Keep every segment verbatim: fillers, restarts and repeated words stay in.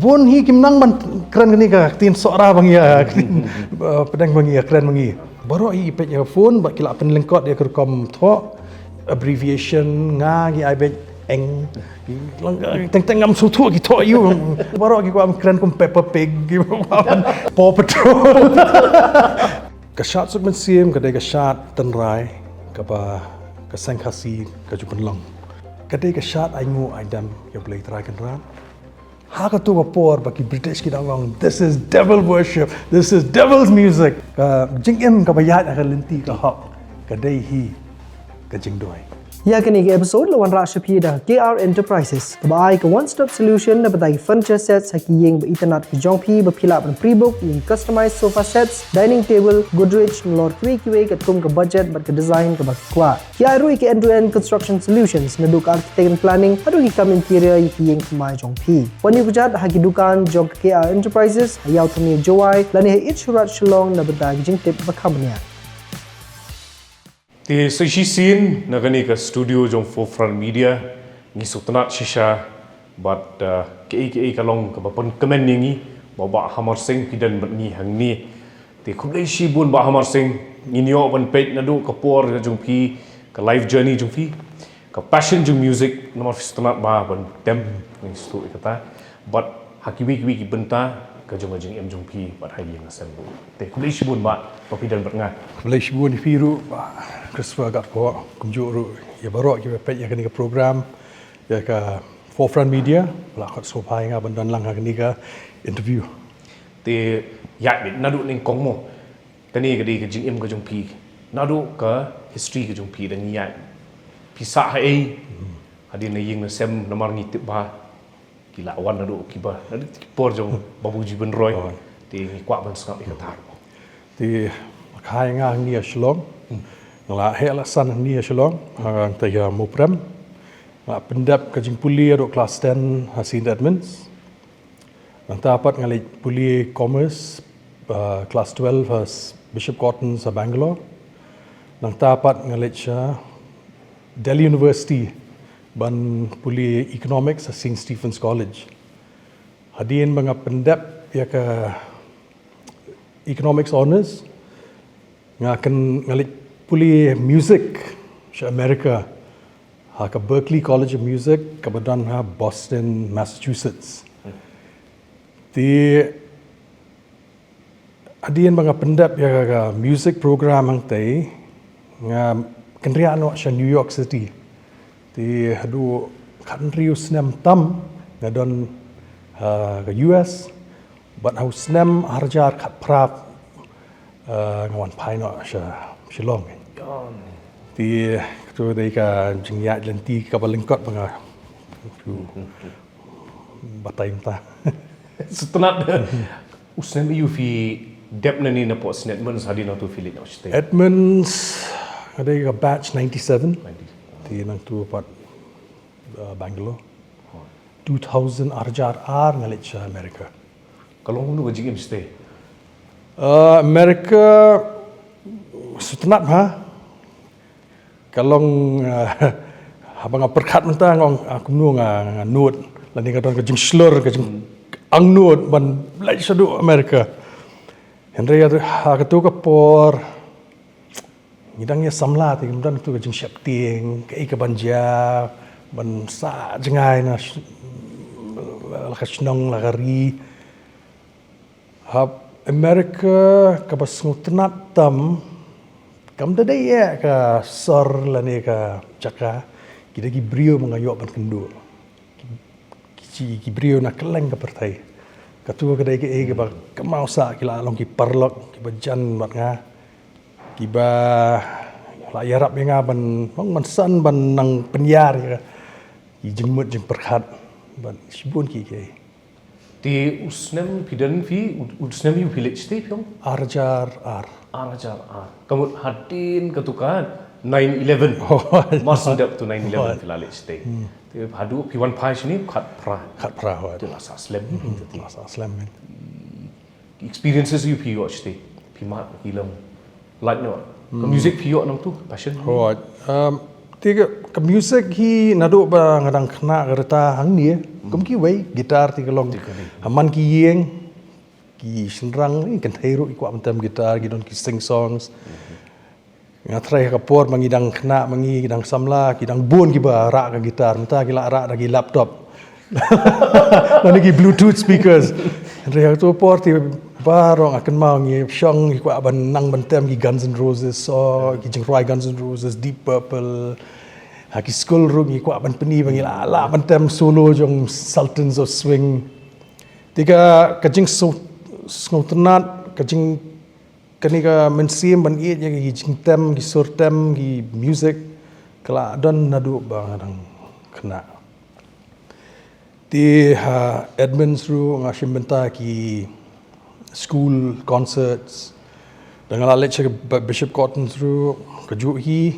Bun hi kim nang ban kren kane ka ktien Sohra ba ngi ïa, ktien, uh, pdeng ba ngi ïa kren ba ngi. Baroh hi peit ïa phone ba ki la pynlyngkot ïa ka rukom thoh, abbreviation, nga ngi ai beit eng. Teng teng ngam sngewthuh ki thoh ïa u. Baroh ki kwah kren kum Peppa Pig, ki kwah Paw Patrol. Ka shad Suk Mynsiem ka dei ka shad tynrai kaba ka seng Khasi ka ju pynlong. Ka dei ka shad ainguh aidem ïa U Blei Trai Kynrad. Ha kato ka por ba ki British ki dang ong, "This is devil worship, this is devil's music." Ka jingim kaba ïaid ha ka lynti ka hok ka dei hi ka jingduwai. Ïa kane ka episode la wanrah sha phi da K R Enterprises, kaba ai ka one stop solution na bynta ki furniture sets ha ki ïing ba itynnad ka jong phi, ba phi lah ban pre-book ïa ki customized sofa sets, dining table, Godrej, nalor kiwei kiwei katkum ka budget bad ka design kaba phi kwah. Ki ai ruh ïa ki end to end construction solutions, naduh ka architect and planning haduh ki kam interior ïa ki ïing thymmai jong phi. Wan ïuh kjat ha ki dukan jong ka K R Enterprises ha Ïew Thmie Jowai lane ha East Shorraj Shillong na bynta ki jingtip ba kham bniah. Te sa shisien na kane ka studio jong Forefront Media, ngi sngewtynnad shisha bad, uh, kaei kaei ka long kaba pynkmen ïa ngi ba Bah Hamar Singh phi don bad ngi hangne. Te khublei shibun Bah Hamar Singh, ngin ïoh ban peit naduh ka por jong phi, ka life journey jong phi, ka passion jong music, namar phi sngewtynnad ba ban tem, ngi sngewthuh ïa kata. Bad ha kiwei kiwei ki bynta ka jong ka jingim jong phi bad ha ïing ha sem ruh. Te khublei shibun Bah ba phi don bad nga. Khublei shibun ïa phi ruh Bah Christopher Gatpok, kumjuh ruh ïa baroh kiba peit ïa kane ka program, ïa ka Forefront Media, ba la khot sngewbha ïa nga ban don lang ha kane ka interview. Te ïaid beit naduh nyngkong mo. Kane ka dei ka jingim ka jong phi. Naduh ka history ka jong phi da ngi ïaid. Phi sah haei? Hadien na ïing na sem, namar ngi tip ba ki la wan naduh kiba, naduh ki por jong Babu Jeevan Roy. Oh. Te ngi kwah ban sngap ïa kata. Te kha ïa nga hangne ha Shillong. Nga la heh la san hangne ha Shillong. Hangta ïa Mawprem. Nga la pyndep ka jingpule haduh class ten ha Saint Edmund's. Nangta pat nga leit pule commerce, uh, class twelve ha s-, Bishop Cotton's ha Bangalore. Nangta pat nga leit sha Delhi University ban pule economics ha Saint Stephen's College. Hadien ba nga pyndep ïa ka economics honours, nga kyn-, nga leit pule music sha America, ha ka Berklee College of Music kaba don ha Boston, Massachusetts. Te hadien ba nga pyndep ïa ka, ka music program hangtei, nga kynriah noh sha New York City. Te haduh khathynriew snem tam nga don, uh, ka U S, bad ha u snem arhajar khatphra, uh, nga wan phai noh sha Shillong. Te kato dei ka jingïaid lynti kaba lyngkot ba nga batai mynta. Sngewtynnad. U snem aïu phi dep nangne napoh Saint Edmund's, hadien nangtu phi leit noh shatei? Edmund's, nga dei ka batch ninety-seven. Ninety. Te nangtu pat, uh, Bangalore. Oh. Two thousand, arhajar ar nga leit sha America. Ka long kumno ka jingim shatei? Uh, America, sngewtynnad ha. Ka long, uh, haba nga pyrkhat mynta nga ong, ah, kumno nga, nga nud, lane nga don ka jingshlur, ka jingangnud ban leit shaduh America. Hynrei ha kato ka por ngi dang ïa samla te ngim don kato ka jingsheptieng kaei kaban jia, ban sah jngai na sh-, la ka shnong la ka ri. Ha America kaba sngewtynnad tam, kam da dei ïa ka sor lane ka jaka, ki dei ki briew ba nga ïoh ban kynduh. Ki, ki, ki briew na kylleng ka pyrthei. Kato ka dei kaei kaba kynmaw sah, ki la long ki paralok kiba jan bad nga, kiba la ïarap ïa nga ban, ban, ban san ban nang pynïar ïa ki jingmut jingpyrkhat bad shibun kiei kiei. Te u snem phi don phi, u, u snem aïu phi leit shatei phi ong? Arhajar ar. Arhajar ar. Ka mut hadien kato ka nine eleven. Oh. Mar shu dep to nine eleven. Oh. Phi la leit shatei. Hmm. Te haduh phi wan phai shane khatphra. Khatphra, oh. Te la sah slem. Hmm, te la sah slem, man. Experiences aïu phi ïoh shatei? Phi mad ki long lait noh. Ka, hmm, music phi ïoh nangtu, passion? Right. Um, te ka, Ka music hi naduh ba nga dang khynnah ka rta hangne, kum kiwei, guitar te ka long. Ha man ki ïing, ki shynrang, eh, kynthei ruh ki kwah ban tem guitar, ki don ki sing songs. Nga trai ha ka por ba ngi dang khynnah, ba ngi dang samla, ki dang bun kiba rah ka guitar, mynta ki la rah da ki laptop. Lane ki Bluetooth speakers. Hynrei ha kato ka por te baroh nga kynmaw ngi shong ngi kwah ban nang ban tem ki Guns N' Roses, so ki jingrwai Guns N' Roses, Deep Purple. Ha ki skul ruh ngi kwah ban pyni ba ngi lah, lah ban tem solo jong Sultans of Swing. Te ka, ka jingsngewtynnat, ka jing, kane ka mynsiem ban ïeit ïa ki jingtem, ki sur tem, ki music, ka la don naduh ba nga dang khynnah. Te ha Edmonds ruh nga shim bynta ki school concerts. Da nga la leit sha Bishop Cotton's ruh, kajuh hi,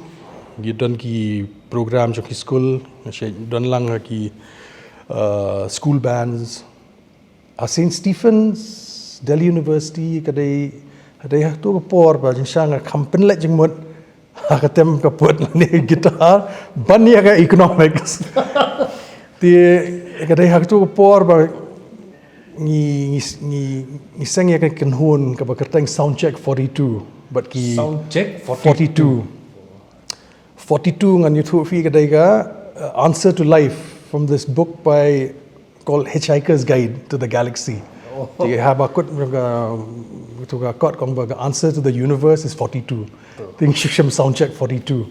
ngi don ki program jong ki school, nga shait don lang ha ki, uh, school bands. Ha Saint Stephen's, Delhi University, ka dei, ka dei ha kato ka por ba jingshisha nga kham pynleit jingmut ha ka tem ka put lane guitar ban ïa ka economics. Te ka dei ha kato ka por ba ngi, ngi, ngi, ngi seng ïa ka kynhun kaba kyrteng Soundcheck forty-two bad ki Soundcheck forty-two. Forty-two. Forty-two ngan ïathuh phi ka dei ka, uh, Answer to Life from this book by, called Hitchhiker's Guide to the Galaxy. Oh. Te haba kut ka, tu ka kot kong ba ka Answer to the Universe is forty-two. Te ngi shu shim Soundcheck forty-two.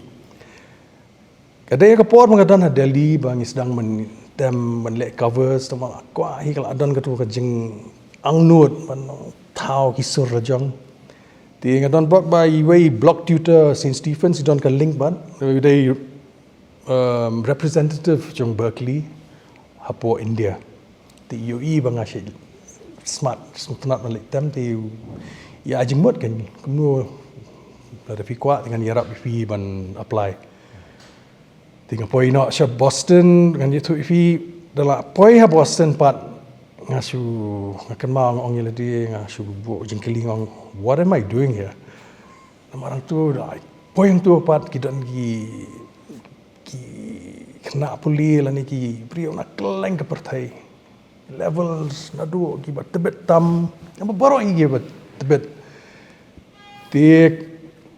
Ka dei ka por ba nga don ha Delhi ba ngi sdang ban tem ban leh covers, te ma kwah hi ka la don kato ka jingangnud ban thaw ki sur la jong. Te nga don bok ba iwei block tutor Saint Stephen's i don ka link bad, dei, um, representative jong Berklee hapoh India. Te ïohi ba nga shait smat, sngewtynnat ban leit tem, te ïa jingmut kan kumno, lada phi kwah te ngan ïarap ïa phi ban apply. Te nga poi noh sha Boston, ngan ïathuh ïa phi, da la poi ha Boston pat nga shu, nga kynmaw nga ong ïa lade, nga shu buh jingkylli, nga ong, "What am I doing here?" Namar hangto da poi hangto pat ki don ki, ki khynnah pule lane ki briew na kylleng ka pyrthei. Levels naduh kiba tbit tam, kiba baroh kiba tbit. Te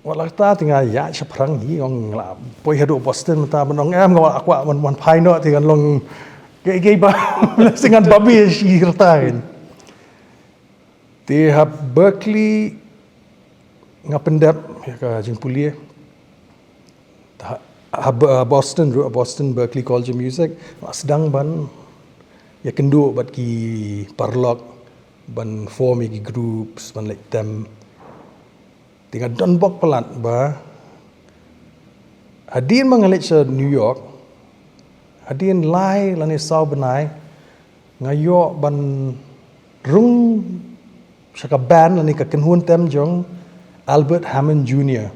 wat la katta te nga ïaid shaphrang hi, ong la poi haduh Boston mynta ban ong em, nga wat kwah ban wan phai noh te ngan long kaei kaei ba, lehse ngan babe shi rta kan. Te ha Berklee nga pyndep ïa ka jingpule. Ha, ha, ha Boston ruh, Boston Berklee College of Music, nga sdang ban ïakynduh bad ki paralok ban form ïa ki groups ban leit tem. Te nga don bok palat ba hadien ba nga leit sha New York, hadien lai lane saw bnai nga ïoh ban rung sha ka band lane ka kynhun tem jong Albert Hammond Junior.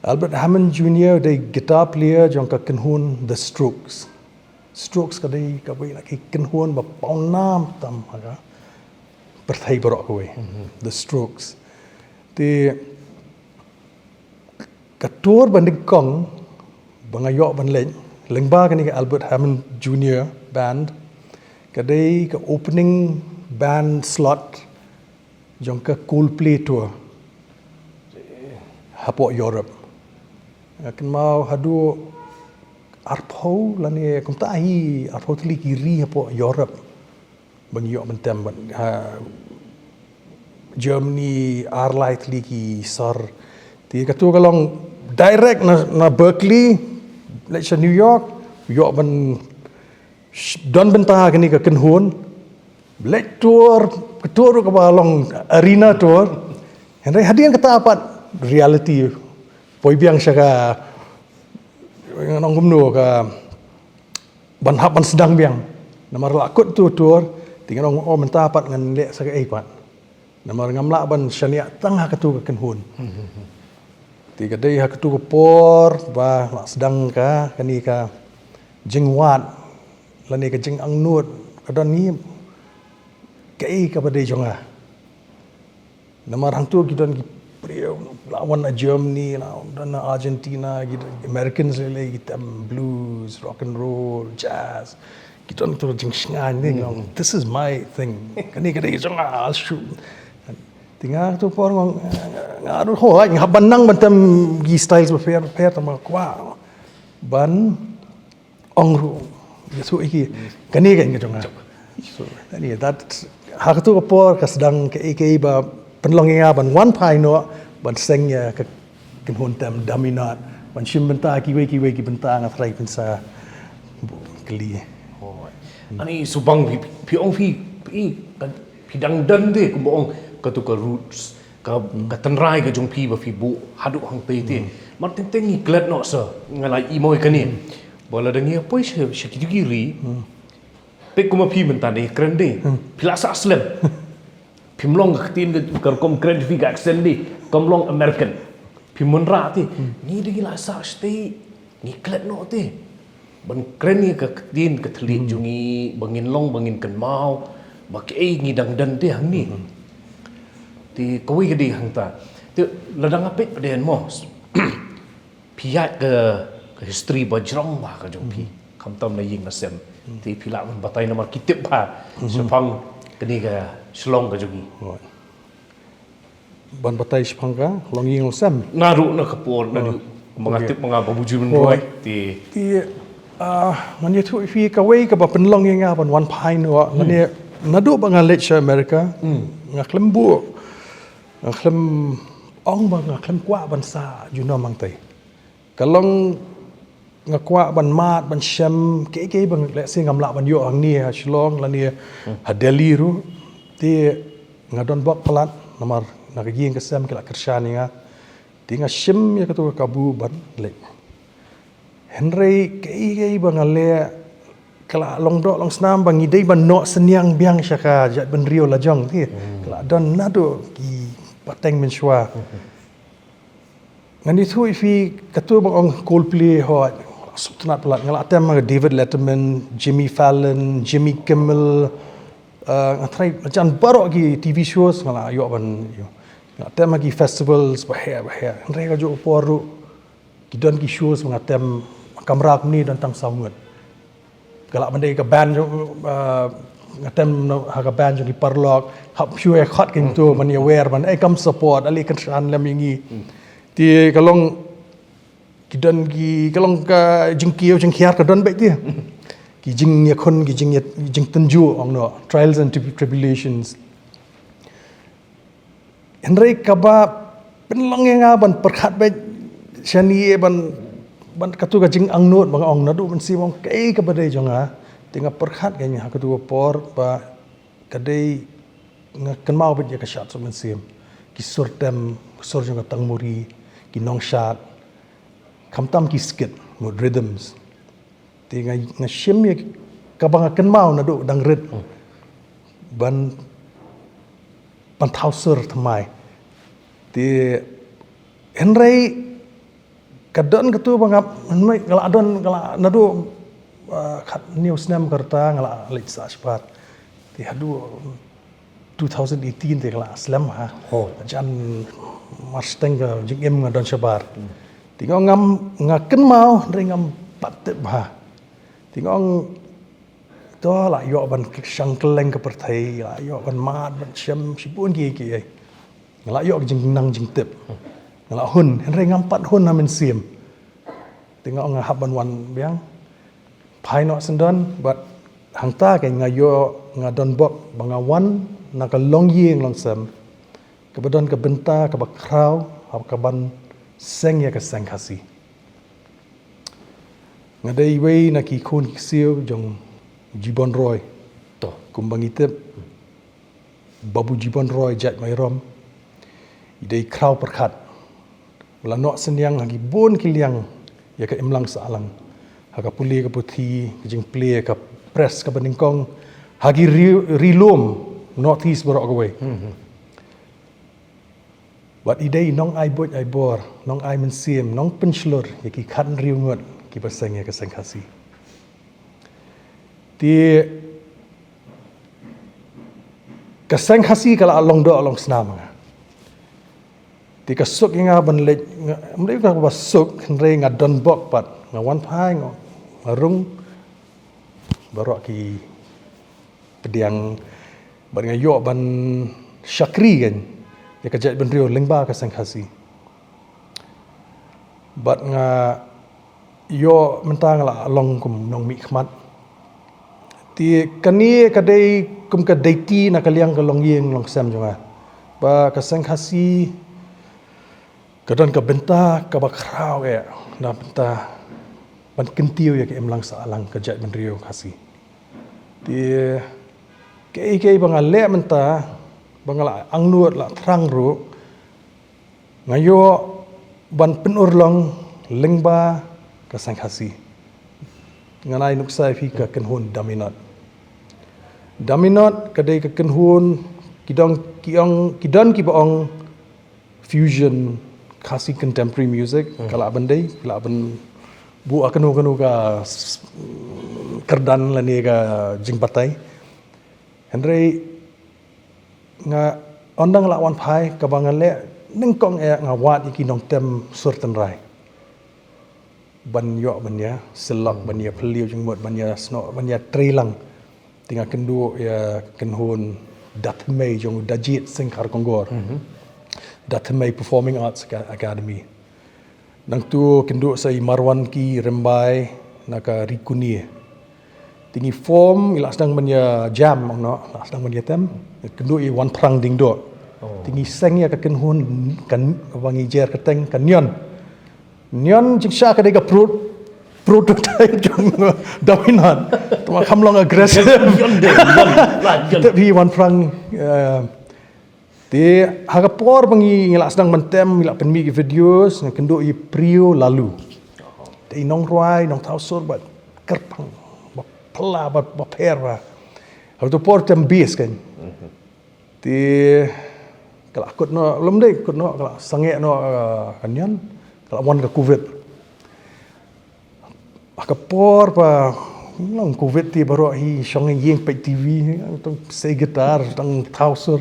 Albert Hammond Junior dei guitar player jong ka kynhun The Strokes. Strokes ka dei kawei na ki kynhun ba pawnam tam ha ka pyrthei baroh kawei. The Strokes. Te ka tour ba nyngkong ba nga ïoh ban leit lyngba kane ka Albert Hammond Junior Band, ka dei ka opening band slot jong ka Coldplay tour hapoh Europe. Nga kynmaw haduh arphew lane kumta hi, arphew tylli ki ri hapoh Europe ba ngi ïoh ban tem bad ha Germany, ar lai tylli ki sor. Te kato ka long direct na, na Berklee leit sha New York, ïoh ban sh-, don bynta ha kane ka kynhun. Leit tour, ka tour ruh kaba long arena tour. Hynrei hadien kata pat reality poi biang sha ka, ngan ong kumno, ka ban hap ban sdang biang. Namar la kut tu tour, te ngan ong, oh, mynta pat ngan leh sa kaei pat. Namar ngam lah ban shaniah tang ha katu ka kynhun. Te ka dei ha katu ka por ba la sdang ka, kane ka jingwad lane ka jingangnud ka don hi, kaei kaba dei jong nga. Namar hangtu ki don ki briew, la wan na Germany, la wan na Argentina, ki Americans lei lei ki tem blues, rock and roll, jazz. Ki don tu jingshngaiñ ne, ki ong, "This is my thing. Kane ka dei jong nga, I'll shoot." Te nga tu por nga ong, nga ruh ho, nga hap ban nang ban tem ki styles bapher bapher, tang ba nga kwah ban ong ruh, ïathuh ïa ki, kane ka jong nga. So, ani dat, ha katu ka por ka sdang kaei kaei ba pynlong ïa nga ban wan phai noh, ban seng ïa ka kynhun tem Daminat, ban shim bynta kiwei kiwei ki bynta, nga trai pynsa kli. Ani subang phi, phi ong phi, phi, phi dang don te kumba ong katu ka roots, ka, ka tynrai ka jong phi ba phi buh haduh hangtei te. Mar teng teng ngi klet noh sa, nga la ïohi kane. Ba lada ngi poi sha, sha kito ki ri, peit kumba phi mynta ne kren de, phi la sah slem. Phim long ka ktien ka, ka rukom kren phi ka accent de kam long American. Phim wanrah te, ngi de ngi la sah shatei, ngi klet noh te ban kren ïa ka ktien ka thylliej jong ngi, ba ngin long, ba ngin kynmaw ba kaei ngi dang don te hangne. Te kawei ka dei hangta. Te lada nga peit pat de mo, phi ïaid ka, ka history ba jrong bha ka jong phi, khamtam na ïing na sem. Te phi lah ban batai namar ki tip bha shaphang kane ka shlong ka jong ngi. Ban batai shaphang ka long ïing long sem. Naduh na ka por, naduh ma nga tip ma nga Babu Jibon Roy te. Te, ah, ngan ïathuh ïa phi kawei kaba pynlong ïa nga ban wan phai noh, lane naduh ba nga leit sha America, nga khlem buh, nga khlem ong ba nga khlem kwah ban sah junom hangtei. Ka long nga kwah ban mad, ban shem, kaei kaei ba lehse ngam lah ban ïoh hangne ha Shillong, lane ha Delhi ruh. Te nga don bok palat, namar na ka ïing ka sem ki la kyrshan ïa nga. Te nga shim ïa katu ka kabu ban leit. Hynrei kaei kaei ba nga leh ka la long doh long snam ba ngi dei ban noh synñiang biang sha ka jaitbynriew la jong te. Ka la don naduh ki pateng mynshuwa. Ngan ïathuh ïa phi katu ba ong Coldplay ho, sngewtynnat palat, nga la tem ha David Letterman, Jimmy Fallon, Jimmy Kimmel, eh, nga trai la jan baroh ki T V shows nga la ïoh ban ïoh. Nga la tem ha ki festivals baheh baheh. Hynrei ka juh ka por ruh ki don ki shows ba nga tem, kamra kumne don tang saw ngut. Ka lah ban dei ka band jong, uh, nga tem ha ka band jong ki paralok, hap shu ïa khot ki tu ban ïa wer ban, eh, kam support, ale kyrshan lem ïa ngi. Te ka long ki don ki, ka long ka jingkiew jinghiar ka don beit te. Ki jingïakhun, ki jingïa, jingtynjuh ong noh, trials and trib-, tribulations. Hynrei kaba pynlong ïa nga ban pyrkhat beit shane ban, ban katu ka jingangnud ba nga ong naduh mynsiem, ong kaei kaba dei jong nga. Te nga pyrkhat kein ha katu ka por ba ka dei, nga kynmaw beit ïa ka shad suk mynsiem, ki sur tem, sur jong ka tangmuri, ki nongshad, khamtam ki skit mut rhythms. Te nga, nga shim ïa kaba nga kynmaw naduh dang rit ban, ban thaw sur thymmai. Te hynrei ka don katu ba nga, nga la don, nga la naduh, uh, khathynñiew snem ka rta nga la leit sah shabar. Te haduh two thousand eighteen te ka la slem ha. Jan marsteng ka jingim nga don shabar. Te nga ngam, nga kynmaw hynrei ngam pat tip bha. Te nga ong to la ïoh ban shang kylleng ka pyrthei, la ïoh ban mad ban shem shibun kiei kiei. Nga la ïoh ka jingnang jingtip. Nga la hun, hynrei ngam pat hun ha mynsiem. Te nga ong nga hap ban wan biang. Phai noh syndon, bad hangta kein nga ïoh, nga don bok ba nga wan na ka longïing longsem kaba don ka bynta kaba khraw, ha kaban seng ïa ka seng Khasi. Nga dei iwei na ki khun ki ksiew jong Jibon Roy. To, kumba ngi tip, Babu Jibon Roy Jaitmaïarom i dei khraw pyrkhat. U la noh synñiang ha ki bun ki liang ïa ka imlang sahlang, ha ka pule ka puthi, ka jingplie ka press kaba nyngkong, ha ki ri, ri lum North East baroh kawei. Bad i dei nong ai buit ai bor, nong ai mynsiem, nong pynshlur ïa ki khathynriew ngut kiba seng ïa ka seng Khasi. Te ka seng Khasi ka la long doh long snam nga. Ka suk ïa nga ban leit, nga, ym dei kaba suk, hynrei nga don bok pat, nga wan phai, nga, nga rung, baroh ki pdiang, bad nga ïoh ban shakri kein ïa ka jaitbynriew lyngba ka seng Khasi. Bad nga ïoh mynta nga la long kum nongmihkhmat. Te kane ka dei kum ka dei ti na ka liang ka longïing longsem jong nga. Ba ka seng Khasi ka don ka bynta kaba khraw eh na bynta ban kyntiew ïa ka imlang sahlang ka jaitbynriew Khasi. Te kaei kaei ba nga leh mynta, ba nga la angnud la thrang ruh, nga ïoh ban pynurlong lyngba ka seng Khasi. Ngan ai nuksa ïa phi ka kynhun Daminot. Daminot ka dei ka kynhun ki dong ki ong, ki don kiba ong fusion Khasi contemporary music, ka lah ban dei, ka lah ban buh kano kano ka s-, kyrdan lane ka jingbatai. Hynrei nga, ynda nga la wan phai, kaba nga leh nyngkong eh nga wad ïa ki nongtem sur tynrai ban ïoh ban ïa syllok, ban ïa phylliew jingmut, ban ïa snoh, ban ïa trei lang. Te nga kynduh ïa ka kynhun Da Thymmei jong u Da Jit Singh Kharkongor. Da Thymmei Performing Arts Aca-, Academy. Nangtu kynduh sa i Marwan ki Rymbai na ka Ri Kune. Te ngi form, ngi la sdang ban ïa jam, ong noh, la sdang ban ïa tem. Kynduh i Wanphrang Diengdoh. Te ngi seng ïa ka kynhun, kan, ba ngi jer kyrteng ka Nion. Nion jingshah ka dei ka pro-, prototype jong Daminot. Te ma kham long aggressive. Nion dei, Nion, lah, Nion. Te phi Wanphrang, eh, te ha ka por ba ngi, ngi la sdang ban tem, ngi la pynmih ki videos, nga kynduh i Prio Lalu. Te i nongrwai, nongthaw sur ba kyrpang, ba phylla, ba, ba pher ba. Ha kato por tem bass kein. Te ka la kut noh, lym dei kut noh, ka la sangeh noh, eh, ka Nion, ka la wan ka covid. Ha ka por ba long covid te baroh hi shong ïing peit T V, tang sei guitar, tang thaw sur.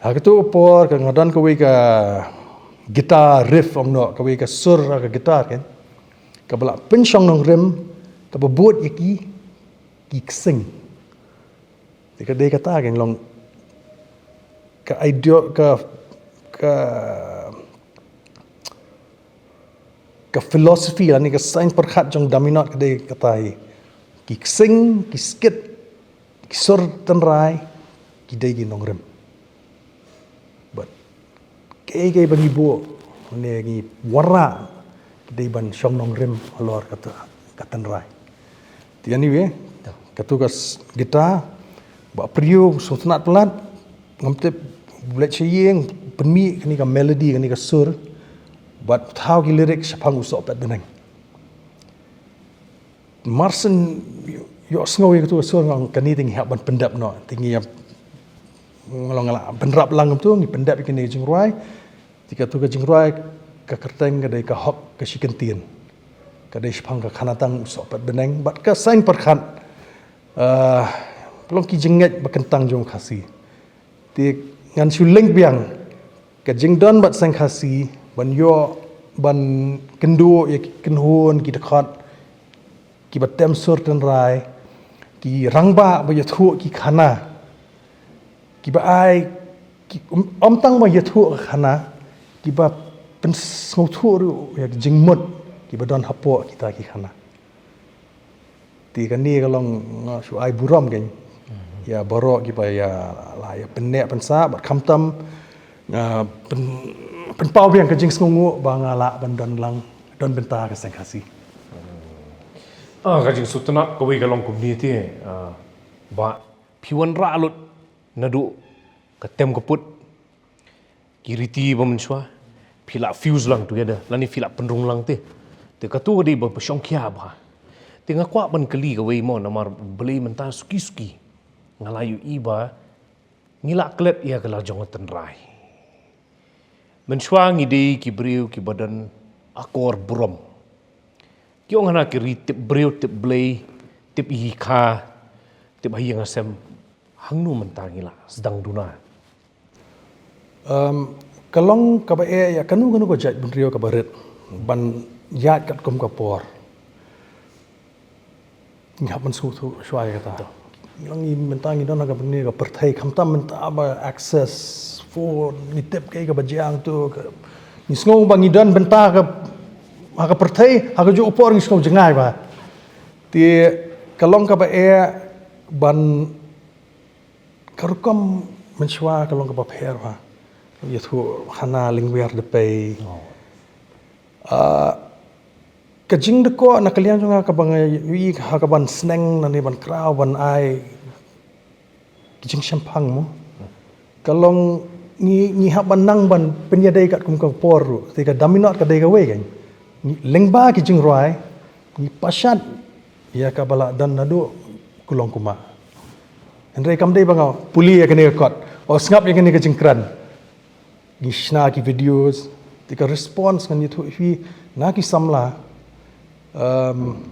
Ha kato por ka nga don kawei ka guitar riff, ong noh, kawei ka sur ha ka guitar kein. Kaba la pynshong nongrim, kaba bud ïa ki, ki ksing. Te ka dei kata kein long ka idea, ka, ka, ka philosophy lane ka saiñ pyrkhat jong Daminot ka dei kata hi. Ki ksing, ki skit, ki sur tynrai, ki dei ki nongrim. Bad kaei kaei ba ngi buh, ne ngi wanrah, ki dei ban shong nongrim halor kata, ka tynrai. Te anyway, kato ka s-, guitar, Bah Prio, sngewtynnat palat, ngam tip, u leit sha ïing, pynmih kane ka melody, kane ka sur, bad thaw ki lyric shaphang u soh pet bneng. Marshen ïohsngew ïa kato ka sur, nga ong kane te ngi hap ban pyndep noh, te ngi ïa, nga long nga la bynrap lang kumto, ngi pyndep ïa kane ka jingrwai. Te kato ka jingrwai ka kyrteng ka dei Ka Hok Ka Shi Kyntien. Ka dei shaphang ka khanatang u soh pet bneng bad ka saiñ pyrkhat, ah, long ki jingngeit ba kyntang jong u Khasi. Te ngan shu link biang ka jingdon bad seng Khasi ban ïoh ban kynduh ïa ki kynhun, ki dkhot, kiba tem sur tynrai, ki rangbah ba ïathuh ki khana, kiba ai, ki, ym, ym tang ba ïathuh ka khana, kiba pynsngewthuh ruh ïa ki jingmut kiba don hapoh kita ki khana. Te kane ka long, nga shu ai burom kein ïa baroh kiba ïa la ïa pynneh pynsah bad khamtam, ah, pyn-, pynpaw biang ka jingsngewnguh ba nga lah ban don lang, don bynta ka seng Khasi. Ah, ka jingsngewtynnat kawei ka long kumne te, ah, Bah, phi wanrah lut naduh ka tem ka put, ki riti ba mynshuwa, phi la fuse lang together, lane phi la pynrung lang te. Te kato ka dei ba, ba shongkhia bha. Te nga kwah ban kylli kawei mo, namar balei mynta suki suki nga la ïohi ba ngi la klet ïa ka la jong ka tynrai. Mynshuwa ngi dei ki briew kiba don akor burom. Ki ong hana ki ri, tip briew, tip Blei, tip i kha, tip ha ïing ha sem. Hangno mynta ngi la sdang duna? Um, Ka long kaba eh ïa kano kano ka jaitbynriew kaba rit ban ïaid katkum ka por. Ngi hap ban sngewthuh shuwa ïa kata. Ngi long, ngi mynta ngi don ha kane ka pyrthei, khamtam mynta ba access phone, ngi tip kaei kaba jia hangto, ka, ngi sngew ba ngi don bynta ka, ha ka pyrthei, ha kajuh ka por ngi sngew jngai bha. Te ka long kaba eh ban, ka rukom mynshuwa ka long kaba pher bha. Ïathuh hana lyngwiar dpei. Ah, ka jingdkoh na ka liang jong nga kaba nga ïohi ha kaban sneng nangne ban kraw ban ai ki jingshemphang mo. Ka long ngi, ngi hap ban nang ban pynïadei katkum ka por ruh. Te ka Daminot ka dei kawei kan. Ngi, lyngba ki jingrwai, ngi pashat ïa kaba la don naduh kulong kumah. Hynrei kam dei ba nga pule ïa kane ka kot, o sngap ïa kane ka jingkren. Ngi shna ki videos, te ka response ngan ïathuh ïa phi na ki samla. Um,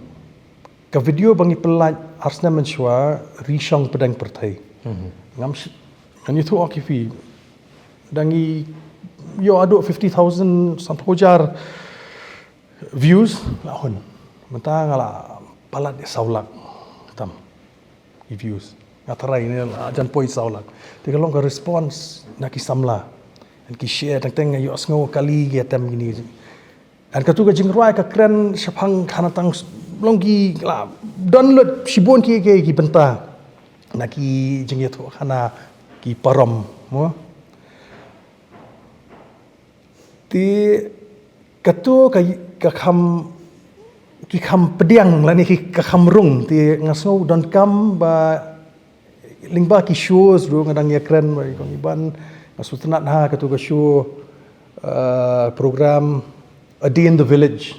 ka video ba ngi pynlait ar snem mynshuwa, Ri Shong Pdeng Pyrthei. Ngam shi-, ngan ïathuh ïa phi. Da ngi ïoh haduh fifty thousand, sanphew hajar views la hun. Mynta nga la palat ïa saw lak tam ki views. Nga tharai ne la jan poi saw lak. Te ka long ka response na ki samla. Ngan ki share teng teng, nga ïohsngew kali ki ïa tem kine. Ngan katu ka jingrwai ka kren shaphang khana tang s-, long ki la don lut shibun ki, ki, ki bynta na ki jingïathuh khana ki parom mo. Te katu ka, ka kham, ki kham pdiang lane ki, ka kham rung. Te nga sngew donkam ba lyngba ki shows ruh nga dang ïakren bad i Kong Iban, nga sngewtynnat ha katu ka show, uh, program A Day in the Village.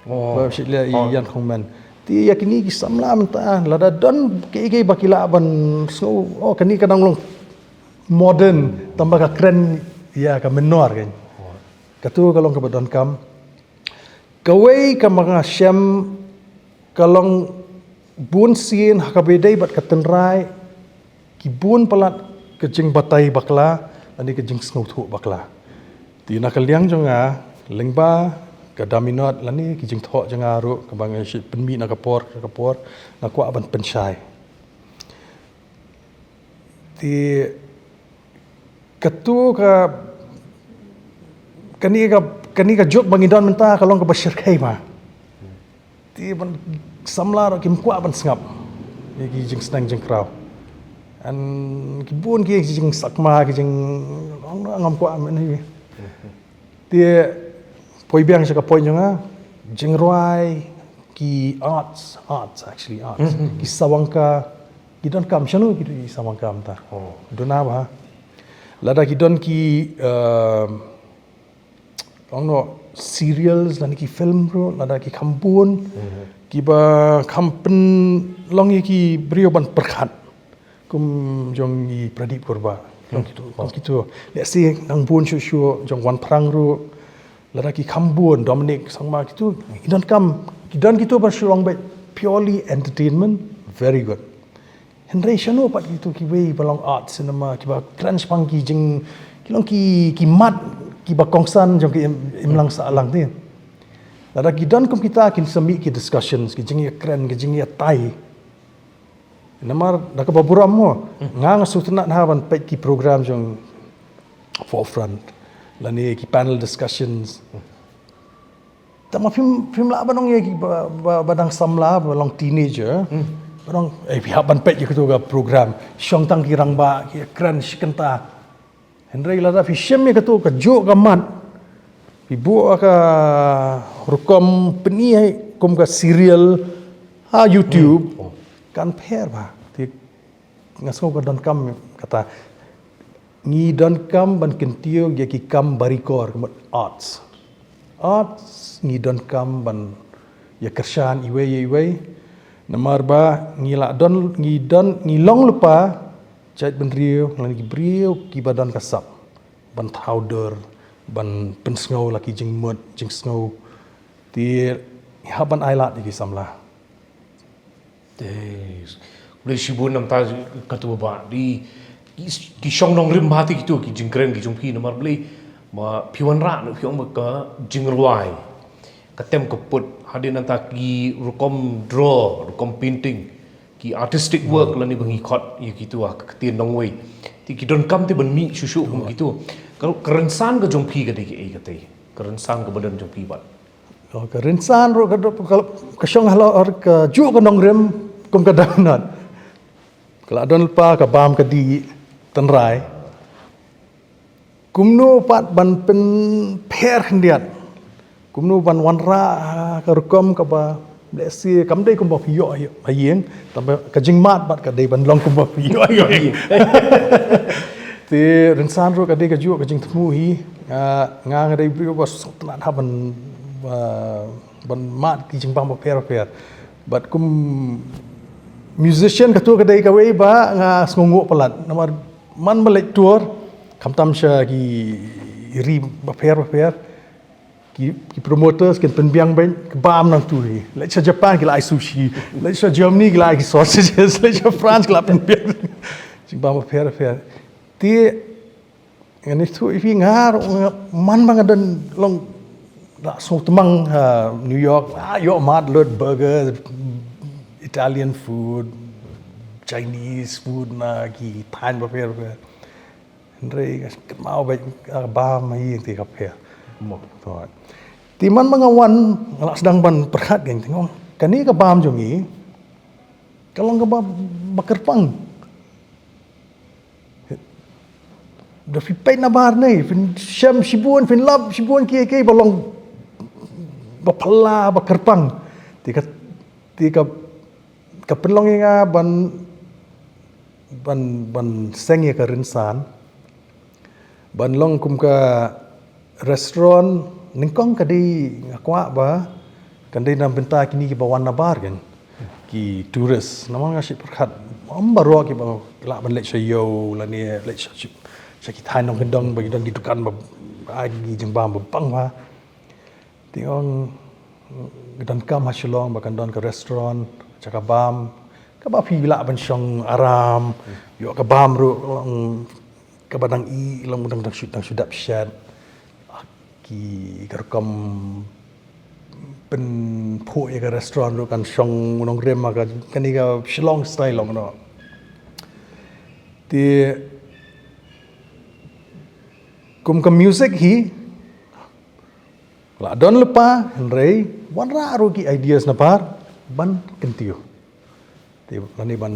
Oh. Ba shi leh i Ian Kongman. Te ïa kine ki samla mynta lada don kiei kiei ba ki lah ban sngew, oh, kane ka dang long modern, tang ba ka kren ïa ka mynnor kan. Katu ka long kaba donkam. Kawei kaba nga shem ka long bun sien ha kaba ïadei bad ka tynrai, ki bun palat ka jingbatai bakla lane ka jingsngewthuh bakla. Te na ka liang jong nga, lyngba ka Daminot lane ki jingthoh jong nga ruh kaba nga shu pynmih na ka por ka por, nga kwah ban pynshai. Te katu ka, kane ka, kane ka juk ba ngi don mynta ka long kaba shyrkhei bha. Te ban samla ruh kim kwah ban sngap ïa ki jingsneng jingkraw. An ki bun ki jingsakma ki jing, ngam kwah men hi. Te poi biang sha ka point jong nga, jingrwai, ki arts, arts actually, arts. Ki sawangka, ki donkam shano ki, ki sawangka mynta. Duna bha. Lada ki don ki, um, ong no, serials lane ki film ruh, lada ki kham bun, kiba kham pynlong ïa ki briew ban pyrkhat. Kum jong i Pradip Kurbah. Kum kitu, kum kitu. Let's say nang bun shuh shuh jong Wan Phrang ruh. Lada ki kham bun, Dominic Sangma kitu. Ki donkam, ki don kitu ba shu long beit purely entertainment. Very good. Hynrei shano pat kitu kiwei ba long art cinema, kiba kren shaphang ki jing, ki long ki, ki mat, kiba kongsan jong ki im, imlang sahlang te. Lada ki don kum kita kin sa mih ki discussions, ki jingïakren, ki jingïatai. Namar da kaba burom mo, nga nga sngewtynnat ha ban peit ki program jong Forefront lane ki panel discussions. Tangba phim, phim lah ban ong ïa ki ba, ba, ba dang samla, ba long teenager. Ba ong, eh, phi hap ban peit ïa kito ka program. Shong tang ki rangbah, ki kren shi kynta. Hynrei lada phi shim ïa kato ka juh ka mat, phi buh ka rukom pyni kum ka serial ha YouTube, kan pher bha. Te nga sngew ka donkam kata. Ngi donkam ban kyntiew ïa ki kam barikor, ka mut arts. Arts ngi donkam ban ïa kyrshan iwei ïa iwei. Namar ba ngi la don, ngi don, ngi long lypa jaitbynriew, lane ki briew kiba don ka sap ban thaw dur, ban pynsngew la ki jingmut jingsngew. Te ngi hap ban ailad ïa ki samla. Te, khublei shibun namar kata ba, ba, di, ki, ki shong nongrim bha te kito ki jingkren ki jong phi namar balei Ma phi wanrah noh phi ong ba ka jingrwai, ka tem ka put, hadien nangta ki rukom draw, rukom painting, ki artistic work lane ba ngi khot ïa kitu ha ka ktien nongwei. Te ki donkam te ban mih shuh shuh kum kitu. Ka, ka rynsan ka jong phi ka dei kaei katei? Ka rynsan kaba don jong phi bad. Oh, ka rynsan ruh ka, ka, ka shong halor ka juh ka nongrim kum ka dohnud. Ka la don lypa ka bam ka dih tynrai. Kumno pat ban pynpher khyndiat? Kumno ban wanrah ka rukom kaba, let's say, kam dei kumba phi ïoh ha ïing, tangba ka jingmad pat ka dei ban long kumba phi ïoh ha ïing. Te rynsan ruh ka dei ka juh ka jingthmu hi. Ah, nga nga dei briew ba sngewtynnat ha ban, ah, ban mad ki jingbam bapher bapher. Bad kum musician, kato ka dei kawei ba nga sngewnguh palat. Namar man ba leit tour, khamtam sha ki ri bapher bapher, ki, ki promoters kin pynbiang beiñ ka bam nangtu hi. Leit sha Japan ki la ai sushi, leit sha Germany ki la ai ki sausages, leit sha France ki la pynbiang jingbam bapher bapher. Te ngan ïathuh ïa phi, nga ruh nga, man ba nga don long, la sngewtmang ha New York, ah, ïoh mad lut, burger, Italian food, Chinese food, na ki thaiñ bapher bapher. Hynrei nga kynmaw bad ka bam ha ïing te ka pher. Mo. Te man ba nga wan, nga la sdang ban pyrkhat, nga ong, kane ka bam jong ngi ka long kaba, ba kyrpang. Da phi peit nabar ne, phin shem shibun, phin lap shibun kiei kiei ba long, ba phylla, ba kyrpang. Te ka, te ka, ka pynlong ïa nga ban, ban, ban seng ïa ka rynsan ban long kum ka restaurant. Nyngkong ka dei, nga kwah ba kan dei na bynta kine kiba wan nabar, kan, ki tourist. Namar nga shu pyrkhat, ym baroh kiba lah ban leit sha ïew lane leit sha, sha, sha ki thaiñ nongkyndong ba ki don ki dukan ba ai ki jingbam ba bang bha. Te nga ong, ka donkam ha Shillong ba kan don ka restaurant, jaka bam kaba phi lah ban shong aram, ïoh ka bam ruh long kaba dang ih, long dang, dang shu, dang shu dap shet. Ki, ka rukom pynphuh ïa ka restaurant ruh kan shong nongrim ha ka, kane ka Shillong style long noh. Te kum ka music hi, la don lypa, hynrei wanrah ruh ki ideas nabar ban kyntiew. Te lane ban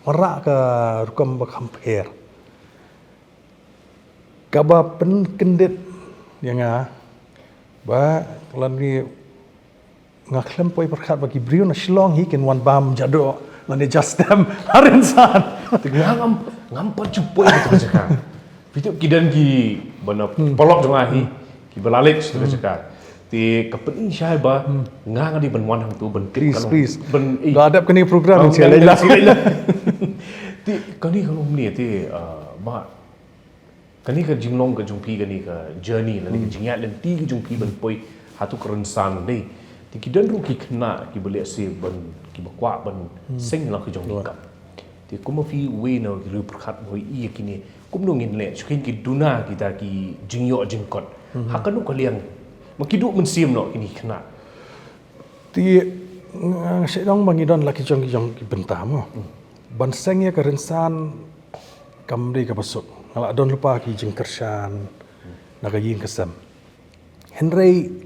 wanrah ka rukom ba kham pher. Kaba pynkyndit ïa nga ba lane nga khlem poi pyrkhat ba ki briew na Shillong hi kin wan bam jadoh lane jastem ha rynsan. Te nga ngam, ngam pat ju poi kato ka jaka. Phi tip ki don kiba na paralok jong nga hi, kiba la leit kato ka jaka. Te ka pyni shai ba nga nga dei ban wan hangto ban tip, please, ka long, please, ban, eh, la dep kane ka program, ban, ban, ban, ban. Te kane ka long ne te, ah, ba kane ka jinglong ka jong phi, kane ka journey lane ka jingïaid lynti ka jong phi ban poi hato ka rynsan dei. Te ki don ruh ki khynnah kiba lehse ban, kiba kwah ban seng la ka jong ki kam. Te kumba phi uwei na ki riewpyrkhat ba ïohi ïa kine, kumno ngin leh shuh, kin ki duna kita ki jingïoh jingkot. Ha kano ka liang? Ma ki duh mynsiem noh kine ki khynnah. Te nga sngewdong ba ngi don la ki jong ki jong ki bynta mo. Ban seng ïa ka rynsan kam dei kaba suk. Nga la don lypa ki jingkyrshan na ka ïing ka sem. Hynrei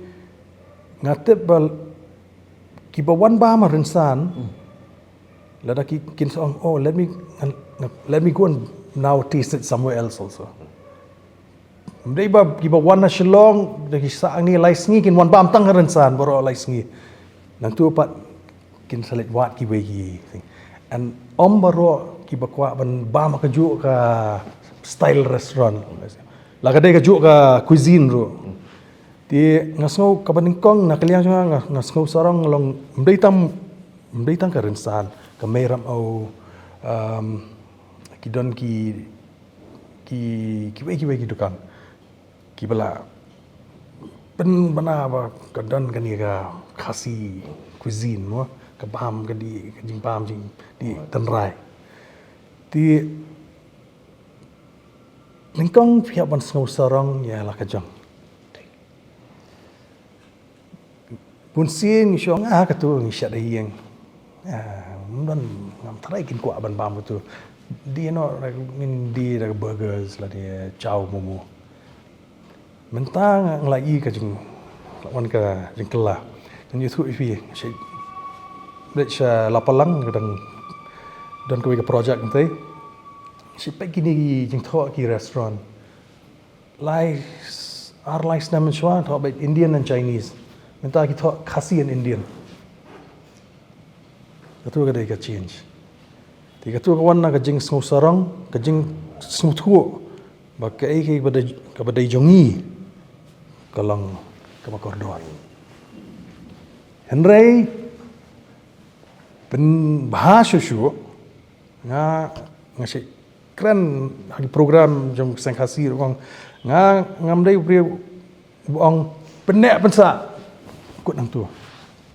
nga tip ba kiba wan bam ha rynsan, lada ki, kin sa ong, oh, let me, let me go and now taste it somewhere else also. Ym dei ba kiba wan na Shillong da ki sah hangne lai sngi kin wan bam tang ha rynsan baroh lai sngi. Nangtu pat kin sa leit wad kiwei ki. And ym baroh kiba kwah ban bam ha kajuh ka style restaurant. La ka dei kajuh ka cuisine ruh. Te nga sngew kaba nyngkong na ka liang jong nga, nga, nga sngew sarong long, ym dei tang, ym dei tang ka rynsan, ka mei ram au, um, ki don ki, ki, kiwei kiwei ki dukan kiba la pynbna ba ka don kane ka Khasi cuisine mo, ka bam ka dih, ka jingbam jingdih tynrai. Te Nyngkong phi hap ban sngew sarong ïa la ka jong. Bun sien ngi shong, ah, katu ngi shad ïing. Ah, ngam don, ngam tharai kin kwah ban bam katu. Dei noh, ngin die da burgers lane chow, momo. Mynta nga la ïohi ka jing, wan ka jingkylla. Ngan ïathuh ïa phi, shi, bad sha Lapalang ka dang don kawei ka project ngi tei. Shi peit kine ki jingthoh ki restaurant. Lai, ar lai snem mynshuwa thoh beit Indian and Chinese. Mynta ki thoh Khasi and Indian. Katu ka dei ka change. Te katu ka wan na ka jingsngewsarong, ka jingsngewthuh ba kaei kaei ba dei, kaba dei jong ngi ka long kaba kordor. Hynrei pynbha shuh shuh, nga, nga shu kren ha ki program jong Seng Khasi ruh, nga, ngam dei u briew ba ong pynneh pynsah. Kut nangtu.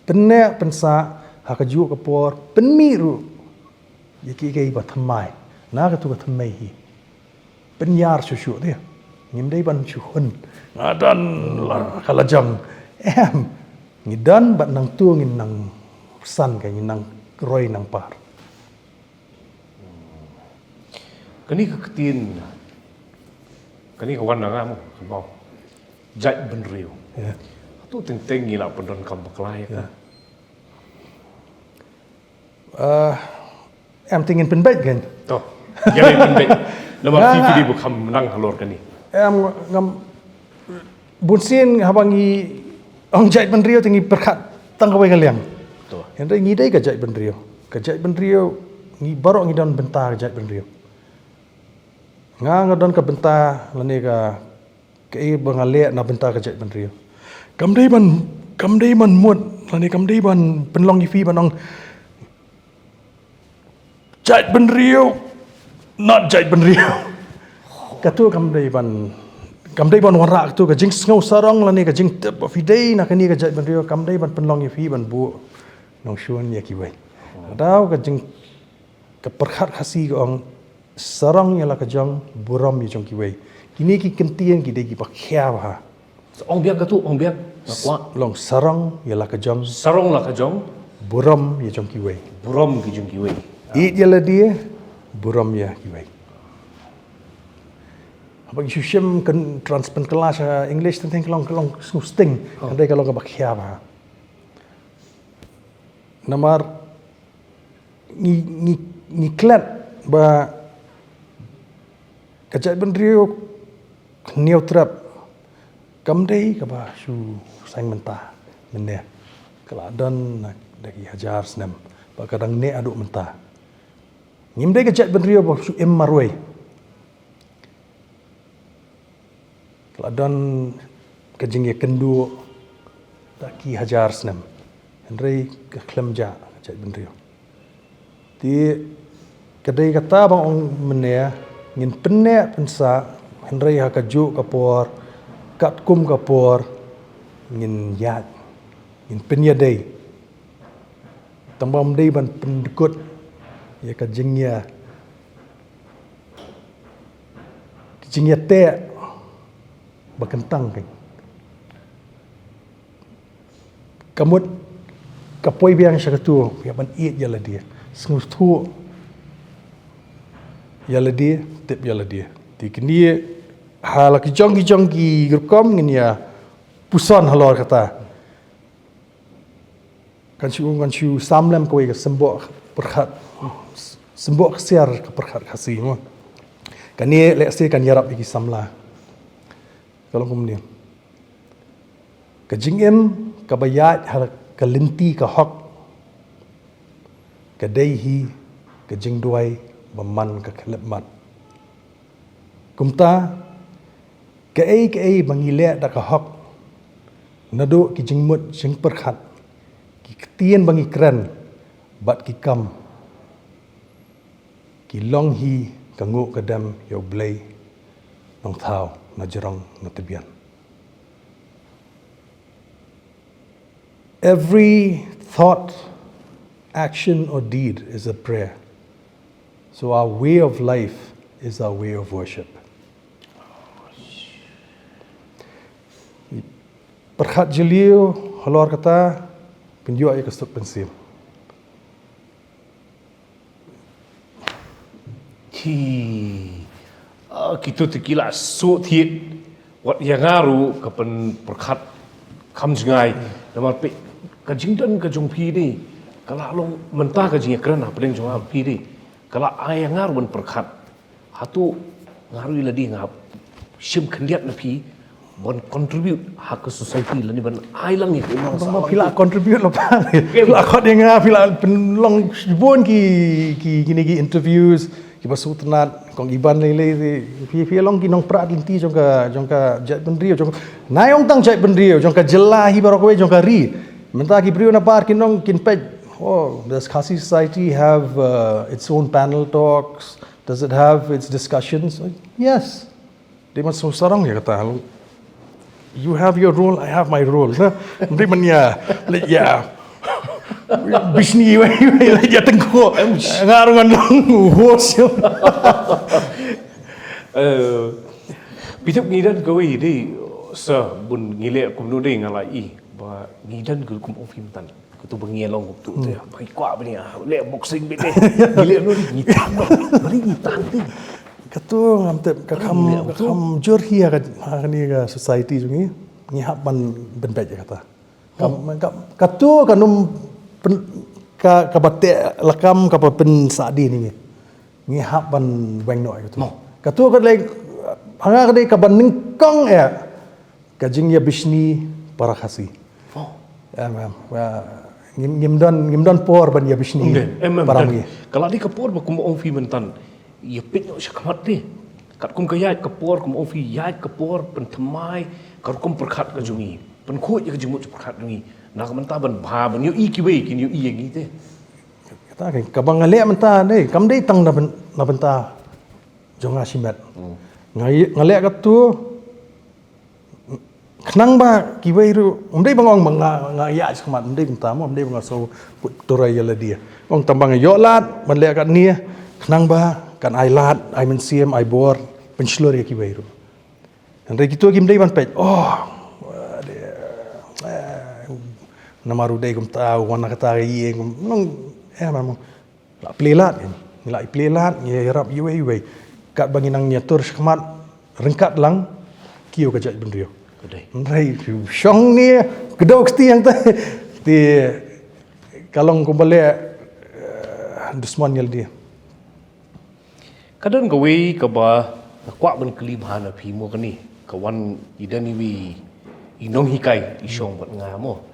Pynneh pynsah ha kajuh ka por, pynmih ruh ïa kiei kiei ba thymmai na katu ka thymmei hi. Pynïar shuh shuh te. Ngim dei ban shu hun, nga don la ka la jong. Em. Ngi don bad nangtu ngin nang san ka, ngin nang roi nang par. Kane ka ktien, kane ka wan na nga mo, ka bau. Jaitbynriew. Ïa. Hato teng teng ngi la pyndonkam bakla ïa ka? Ïa. Ah, em, te ngin pynbeit kan? To. Ïa, ngin pynbeit. Namar phi, phi dei ba kham nang halor kane. Em, ngam, bun sien haba ngi ong jaitbynriew te ngi pyrkhat tang kawei ka liang. To. Hynrei ngi dei ka jaitbynriew. Ka jaitbynriew, ngi baroh ngi don bynta ka jaitbynriew. Nga, nga don ka bynta lane ka, kaei ba nga leh na bynta ka jaitbynriew. Kam dei ban, kam dei ban mut lane kam dei ban pynlong ïa phi ban ong jaitbynriew, not jaitbynriew. Katu kam dei ban, kam dei ban wanrah katu. Ka jingsngewsarong lane ka jingtip ba phi dei na kane ka jaitbynriew kam dei ban pynlong ïa phi ban buh nongshun ïa kiwei. Ka daw ka jing, ka pyrkhat Khasi ka ong, sarong ïa la ka jong, burom ïa jong kiwei. Kine ki kyntien ki dei kiba khia bha. Ong biang katu, ong biang. Nga kwah. Long sarong ïa la ka jong. Sarong la ka jong. Burom ïa jong kiwei. Burom ki jong kiwei. Ïeit ïa lade, burom ïa kiwei. Haba ngi shu shim kan trans pynkylla sha English teng teng ka long, ka long sngewsting. Oh. Kan dei ka long kaba khia bha. Namar ngi, ngi, ngi klet ba ka jaitbynriew Hynñiewtrep kam dei kaba shu saiñ mynta mynne. Ka la don na da ki hajar snem bad ka dang neh haduh mynta. Ngim dei ka jaitbynriew ba shu im marwei. Ka la don ka jingïakynduh da ki hajar snem. Hynrei ka khlem jah ka jaitbynriew. Te ka dei kata ba ong mynne, ngin pynneh pynsah, hynrei ha kajuh ka por, katkum ka por, ngin ïaid, ngin pynïadei. Tang ba ym dei ban pyndkut ïa ka jingïa, ka jingïateh ba kyntang kein. Ka mut ka poi biang sha katu, ïa ban ïeit ïa lade, sngewthuh ïa lade, tip ïa lade. Te kine ha la ki jong ki jong ki rukom ngin ïa puson halor kata. Kan shu, kan shu sam lem kawei ka symbol pyrkhat, symbol ksiar ka pyrkhat Khasi mo. Kane lehse kan ïarap ïa ki samla. Ka long kumne. Ka jingim kaba ïaid ha ka lynti ka hok ka dei hi ka jingduwai ba man ka khyllipmat. Kumta, kaei kaei ba ngi leh da ka hok, naduh ki jingmut jingpyrkhat, ki ktien ba ngi kren bad ki kam, ki long hi ka nguh ka dem ïa U Blei Nongthaw na jrong na tbian. Every thought, action or deed is a prayer. So our way of life is our way of worship. Pyrkhat jylliew halor kata, pynïoh ïa ka suk pynsiem. Ki ah, kito te ki la suk thied. Wat ïa nga ruh ka pynpyrkhat kham jngai. Namar phi ka jingdon ka jong phi de ka la long mynta ka jingïakren hapdeng jong nga phi de ka la ai ïa nga ruh ban pyrkhat. Hato nga ruh ïa lade nga shim khyndiat na phi ban contribute ha ka society lane ban ai lang ïa ka imlang Tang ba phi la contribute la pa. Phi la khot ïa nga, phi la pynlong bun ki ki kine ki interviews kiba sngewtynnat, kong Iban lei lei te phi phi long ki nongpyrkhat lynti jong ka jong ka jaitbynriew jong na ong tang jaitbynriew jong ka jylla hi baroh kawei jong ka ri. Mynta ki briew na bar kin ong kin peit, oh, does Khasi society have uh, its own panel talks? Does it have its discussions? Yes. Dei ban sngewsarong ïa kata. You have your role, I have my role. Na, dei ban ïa, leit ïa. Bishni wei wei leit ïa tengko. Nga ruh ngan long host. Phi tip ngi don kawei de sa bun ngi leh kumno de nga la i ba ngi don ka rukom office mynta. Katu ba ngi long kumtu te ba ngi kwah ba ngi leh boxing beit de. Ngi leh no ngi tan no. Ba ngi tan de. Katu ngam tip ka kham ka kham jur hi ha ka ha kane ka society jong ngi. Ngi hap ban ban beit ïa kata. Kam kam katu ka num pen- ka ka ba teh lakam ka ba pynsah di ni ngi. Ngi hap ban weng noh ïa katu. Katu ka dei ha nga ka dei ka ba nyngkong ïa ka jingïabishni para Khasi. Em em. Ngim ngim don ngim don por ban ïabishni para ngi. Ka la dei ka por ba kum ong phi mynta ïa peit noh sha khmat phi. Katkum ka ïaid ka por kum ong phi ïaid ka por pynthymmai ka rukom pyrkhat ka jong ngi. Pynkhuid ïa ka jingmut jingpyrkhat jong ngi. Na ka mynta ban bha ban ïohi kiwei kin ïohi ïa ngi te. Kata ka kaba nga leh mynta dei kam dei tang na byn- na bynta jong nga shimet. Nga ï- nga leh katu khnang ba kiwei ruh ym dei ba nga ong ba nga nga ïa shikmat ym dei kumta mo ym dei ba nga so put turai ïa lade. Ong tang ba nga ïoh lad ban leh katne khnang ba kan ai lad ai mynsiem ai bor pynshlur ïa kiwei ruh. Hynrei kito kim dei ban peit oh namar u dei kumta u wan na kata ka ïing kum nong eh ma mo. La plie lad ngi la plie lad ngi ïarap iwei iwei. Katba ngi nang ïatur shikmat ryngkat lang ki ïa ka jaitbynriew. Hynrei shong ni kdew kti hangta te ka long kumba leh dusmon ïa lade. Ka don kawei kaba nga kwah ban kylli bha na phi mo kane ka wan i don iwei i nonghikai i shong bad nga mo.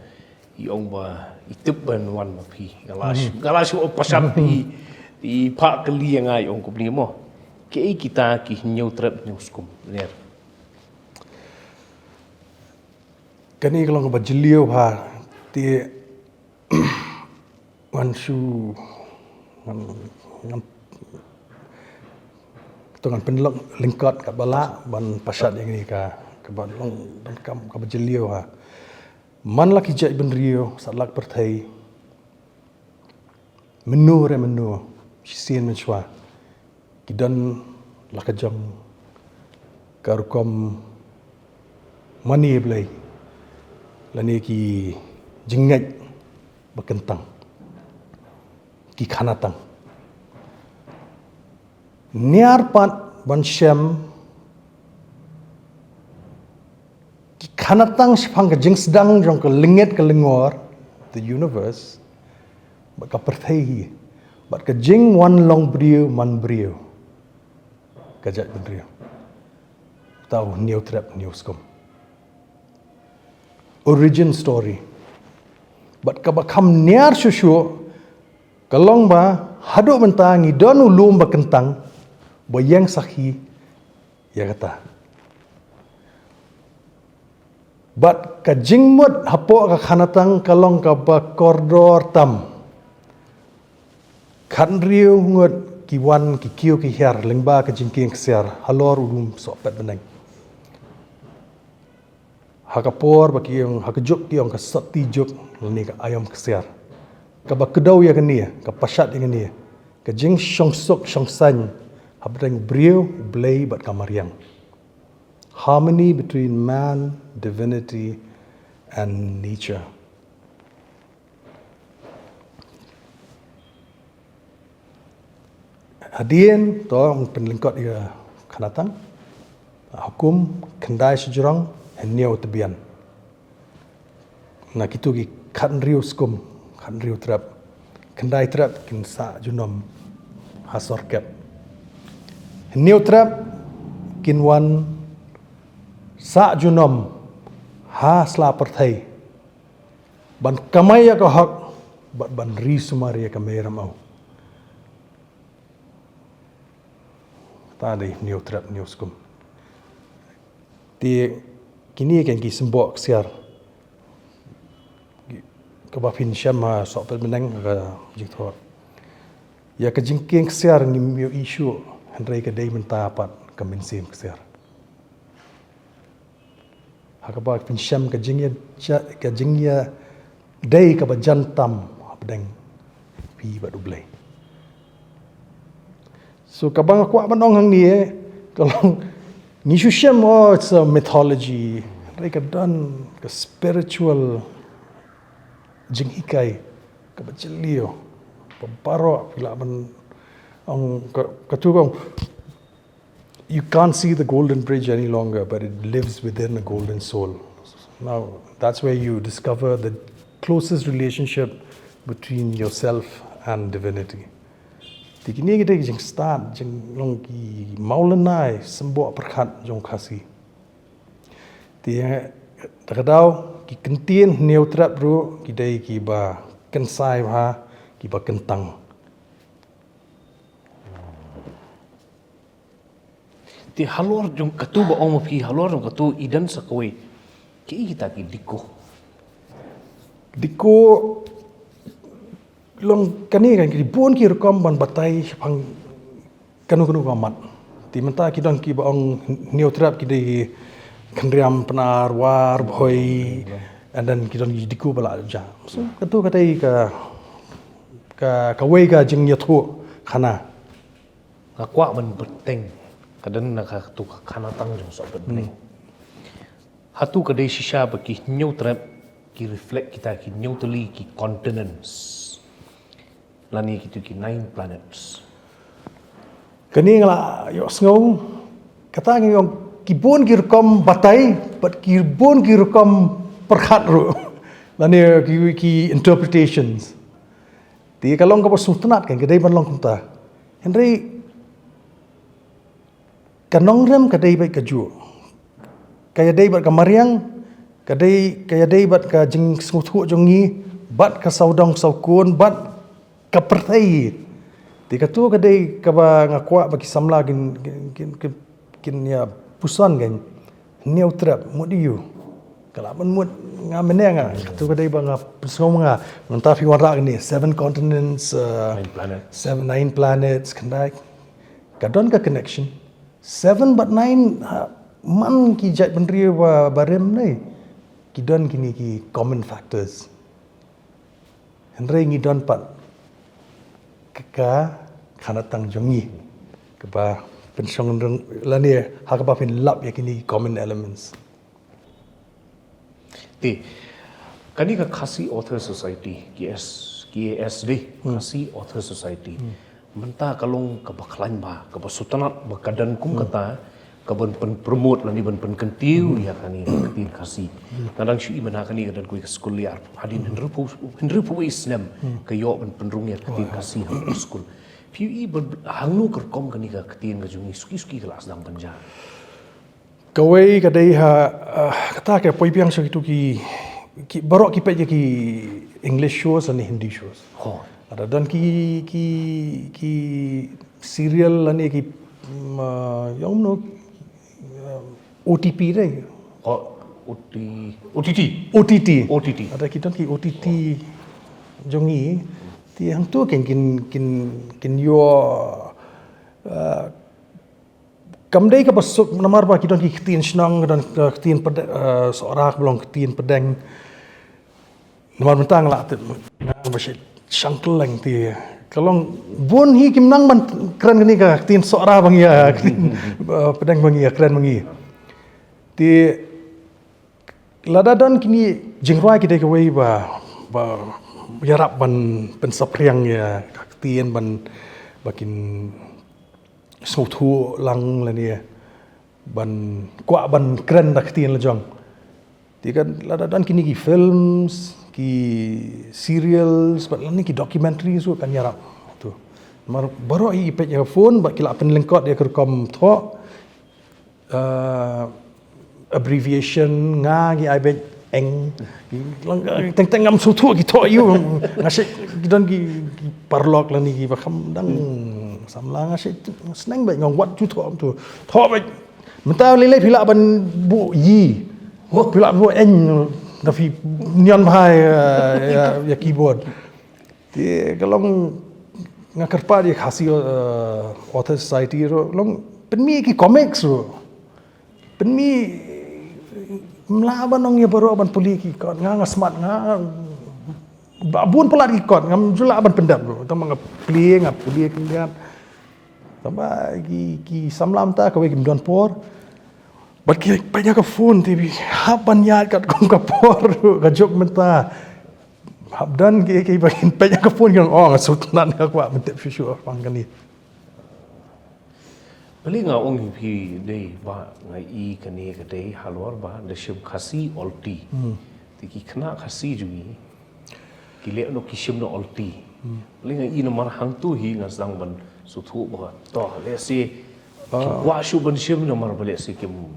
I ong ba i tip ban wan ma phi nga la shu nga la shu pashat i i phah kylli ïa nga i ong kumne mo. Kiei kita ki hynñiew trep hynñiew skum ler. Kane ka long kaba jylliew bha te ngan shu ngan ngan to ngan pynlong lyngkot kaba lah ban pashat ïa kane ka kaba long ban kam kaba jylliew ha. Man la ki jaitbynriew satlak pyrthei mynno re mynno shisien mynshuwa ki don la ka jong ka rukom mane Blei lane ki jingngeit ba kyntang ki khanatang. Niar pat ban shem ki khanatang shaphang ka jingsdang jong ka lynget ka lyngor, the universe, bad ka pyrthei hi bad ka jingwan long briew man briew ka jaitbynriew. Tau hynñiew trep hynñiew skum. Origin story. Bad kaba kham niar shuh shuh ka long ba haduh mynta ngi don u lum ba kyntang ba ïeng sakhi ïa kata. Bad ka jingmut hapoh ka khanatang ka long kaba kordor tam. Khathynriew ngut ki wan ki kiew ki hiar lyngba ka jingkieng ksiar halor u lum sohpet bneng. Ha ka por ba ki ong ha ka juk ki ong ka sotti juk lane ka aiom ksiar. Kaba kdew ïa kane ka pashat ïa kane ka jingshongsuk shongsaiñ hapdeng briew Blei bad ka mariang. Harmony between man, divinity and nature. Hadien to, pynlyngkot ïa khanatang, hukum, khyndai shajrong, hynñiew tbian. Na kitu ki khathynriew skum, khathynriew trep, khyndai trep kin sah junom ha sor kep. Hynñiew trep kin wan sah junom ha sla pyrthei ban kamai ïa ka hok bad ban ri sumar ïa ka mei rymaw. Ta dei hynñiew trep hynñiew skum. Te kine ki, ki symboh ksiar kaba phin shem ha Sohpetbneng ka jingthoh. Ïa ka jingkieng ksiar ngim ïohi shuh, hynrei ka dei mynta pat ka mynsiem ksiar. Ha kaba phin shem ka jingïa, ka jingïadei kaba jan tam hapdeng phi bad U Blei. So kaba nga kwah ban ong hangne, ka long ngi shu shem, oh, it's a mythology. Hynrei ka don ka spiritual jinghikai kaba jylliew, ba baroh phi lah ban ong ka, katu ka ong, you can't see the golden bridge any longer, but it lives within a golden soul. Now, that's where you discover the closest relationship between yourself and divinity. Te kine ki dei ki jingstad, jinglong ki mawlynnai, symboh pyrkhat jong Khasi. Te da ka daw ki kyntien hynñiew trep ruh ki dei kiba kynsai bha, kiba kyntang. Te halor jong katu ba ong ma phi, halor jong katu i don sa kawei. Ki, kita ki diko. Diko long kane kan, ki bun ki rukom ban batai shaphang kano kano ka mat. Te mynta ki don kiba ong hynñiew trep, ki dei Khynriam, Pnar, War, Bhoi, and then ki don ki diko ba la jah. So katu ka dei ka, ka, kawei ka jingïathuh khana. Nga kwah ban bteng, ka don na katu ka khanatang jong Sohpetbneng. Hatu ka dei shisha ba ki hynñiew trep ki reflect kita ki hynñiew tylli ki continents, lane kitu ki nine planets. Kane nga la ïohsngew, kata ngi ong ki bun ki rukom batai, bad ki bun ki rukom pyrkhat ruh, lane ki, ki interpretations. Te ka long kaba sngewtynnat kan, ka dei ban long kumta. Hynrei ka nongrim ka dei beit kajuh. Ka ïadei bad ka mariang, ka dei, ka ïadei bad ka jingsngewthuh jong ngi bad ka sawdong sawkun bad ka pyrthei. Te katu ka dei kaba nga kwah ba ki samla kin, kin, kin, kin, kin ïa puson kan. Hynñiew trep, mut ïa u. Ka lah ban mut nga mynne nga, katu ka dei ba nga pynsngew ma nga. Mynta phi wanrah kane, seven continents, uh, nine planets. Seven, nine planets, khyndai. Ka don ka connection. Seven bad nine, ha, man ki jaitbynriew ba, ba rim ne, ki don kine ki common factors. Hynrei ngi don pat ka, ka khanatang jong ngi kaba pynshong rung lane ha kaba pynlap ïa kine common elements. Te kane ka Khasi Author Society, K A S, K A S D, Khasi Author Society. Mynta ka long kaba khlaiñ bha, kaba sngewtynnat ba ka don kum kata, kaban pynpromote lane ban pynkyntiew ïa kane ka ktien Khasi. Nga dang shu i mynta kane ka don kawei ka skul ïa hadien hynriewphew, hynriewphew snem ka ïoh ban pynrung ïa ka ktien Khasi ha ka skul. Phi i ba hangno ka rukom kane ka ktien ka jong ngi suki suki ka la sdang ban jia. Kawei ka dei ha, ah, kata ka poi biang sha kitu ki, ki baroh ki peit ïa ki English shows lane Hindi shows. Ho. Lada don ki, ki, ki serial lane ki, mm, ah, ïa umno, ah, O T P dei. Ho, O T, O T T. O T T. O T T. Lada ki don ki O T T jong ngi. Te hangtu kin, kin, kin, kin ïoh, ah, kam dei kaba suk namar ba ki don ki ktien shnong, ki don, eh, ktien pdeng, eh, Sohra kaba long ktien pdeng. Namar mynta nga la tip, nga ba shi shang kylleng te. Ka long bun hi kim nang ban kren kane ka ktien Sohra ba ngi ïa, ktien, eh, pdeng ba ngi ïa, kren ba ngi. Te Lada don kine jingrwai ki dei kawei ba, ba ïarap ban pynsaphriang ïa ka ktien ban, ba kin sngewthuh lang lane ban kwah ban kren da ktien la jong. Te kan lada don kine ki films, ki serials, bad lane ki documentaries ruh kan ïarap. Tu. Mar baroh i peit ïa ka phone, bad ki la pynlyngkot ïa ka rukom thoh, uh, abbreviation, nga ngi ai beit eng. Teng teng ngam sngewthuh ki thoh ïa u, nga shu, ki don ki, ki paralok lane ki ba kham dang samla, nga shu sneng beit nga ong wat ju thoh tu. Thoh beit. Mynta lei lei phi lah ban buh yi. Phi lah buh eng. Da phi nion bha ïa, ïa, ïa keyboard. Te ka long, nga kyrpad ïa Khasi, eh, Author Society ruh, long pynmih ki comics ruh. Pynmih, ym lah ban ong ïa baroh ban pule ki kot, nga, nga smat, nga, ba bun palat ki kot, ngam ju lah ban pyndep ruh. Tang ba nga pule, nga pule khyndiat. Tang ba ki, ki samla mynta kawei kim don por. Bad ki peit ïa ka phone te phi hap ban ïaid katkum ka por ruh, ka juk mynta. Hap don ki, ki ba kin peit ïa ka phone ki ong, oh, nga sngewtynnat, nga kwah ban tip shuh shuh shaphang kane. Balei nga ong ïa phi dei ba nga i kane ka dei halor ba da shim Khasi Olti. Hmm. Te ki khynnah Khasi jong ngi ki leh noh ki shim noh Olti. Hmm. Balei nga i namar hangtu hi nga sdang ban sngewthuh ba to lehse kim kwah shuh ban shim namar ba lehse kim,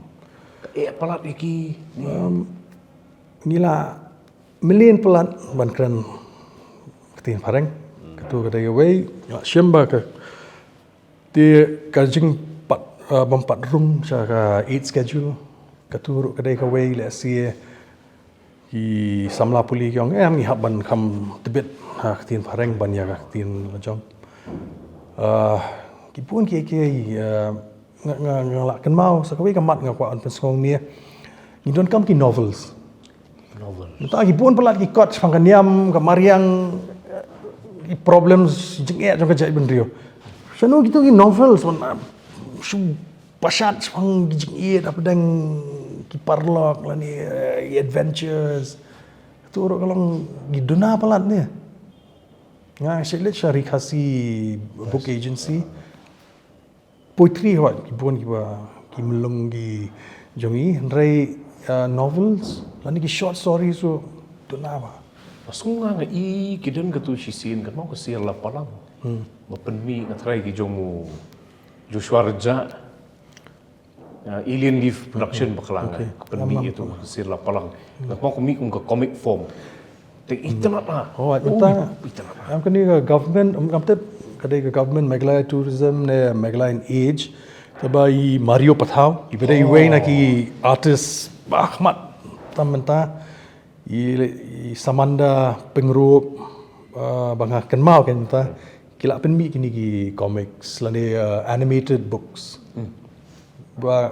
eh, palat ïa ki. Um, ngi la mlien palat ban kren ktien phareng. Katu ka dei kawei, ngi la shim ba ka, te ka jingpat, uh, bym pat rung sha ka Eighth Schedule. Katu ruh ka dei kawei, lehse ki samla pule ki ong, eh, ngi hap ban kham tbit ha ktien phareng ban ïa ka ktien la jong. Uh, ki bun ki, ki, uh, nga, nga, nga la kynmaw sa kawei ka mat nga kwah ban pynsngew ïa. Ngi donkam ki novels. Novel. Mynta ki bun palat ki kot shaphang ka niam, ka mariang, ki problems jingeh jong ka jaitbynriew. Shano kitu ki novels ban, ah, shu pashat shaphang ki jingeh hapdeng ki paralok lane, eh, ki adventures. Tu ruh ka long ki duna palat ne. Nga shu leit sha Ri Khasi Book Agency. Poetry hawai, ki bun kiba, ki mlung ki jong ngi, hynrei, uh, novels lane ki short stories ruh duna ba. Nga sngew nga i ki don katu shisien kan mo ka Sir Lapalang. Hmm. Ba pynmih nga tharai ki jong u Joshua Rajah. Uh, Alien Leaf Production bakla nga. Okay. Ka pynmih ïa tu ka Sir Lapalang. Nga kwah kum mih kum ka comic form. Te itynnad na. Oh, mynta. Itynnad na. Ngam kane ka government, ngam tip ka dei ka government Meghalaya Tourism ne Meghalaya in Age. Te ba i Mario Pathaw, i ba dei iwei na ki artist ba khmat tam mynta. I, i Samanda Pyngrope, uh, ba nga kynmaw kane mynta. Ki la pynmih kine ki comics lane, uh, animated books. Hmm. Ba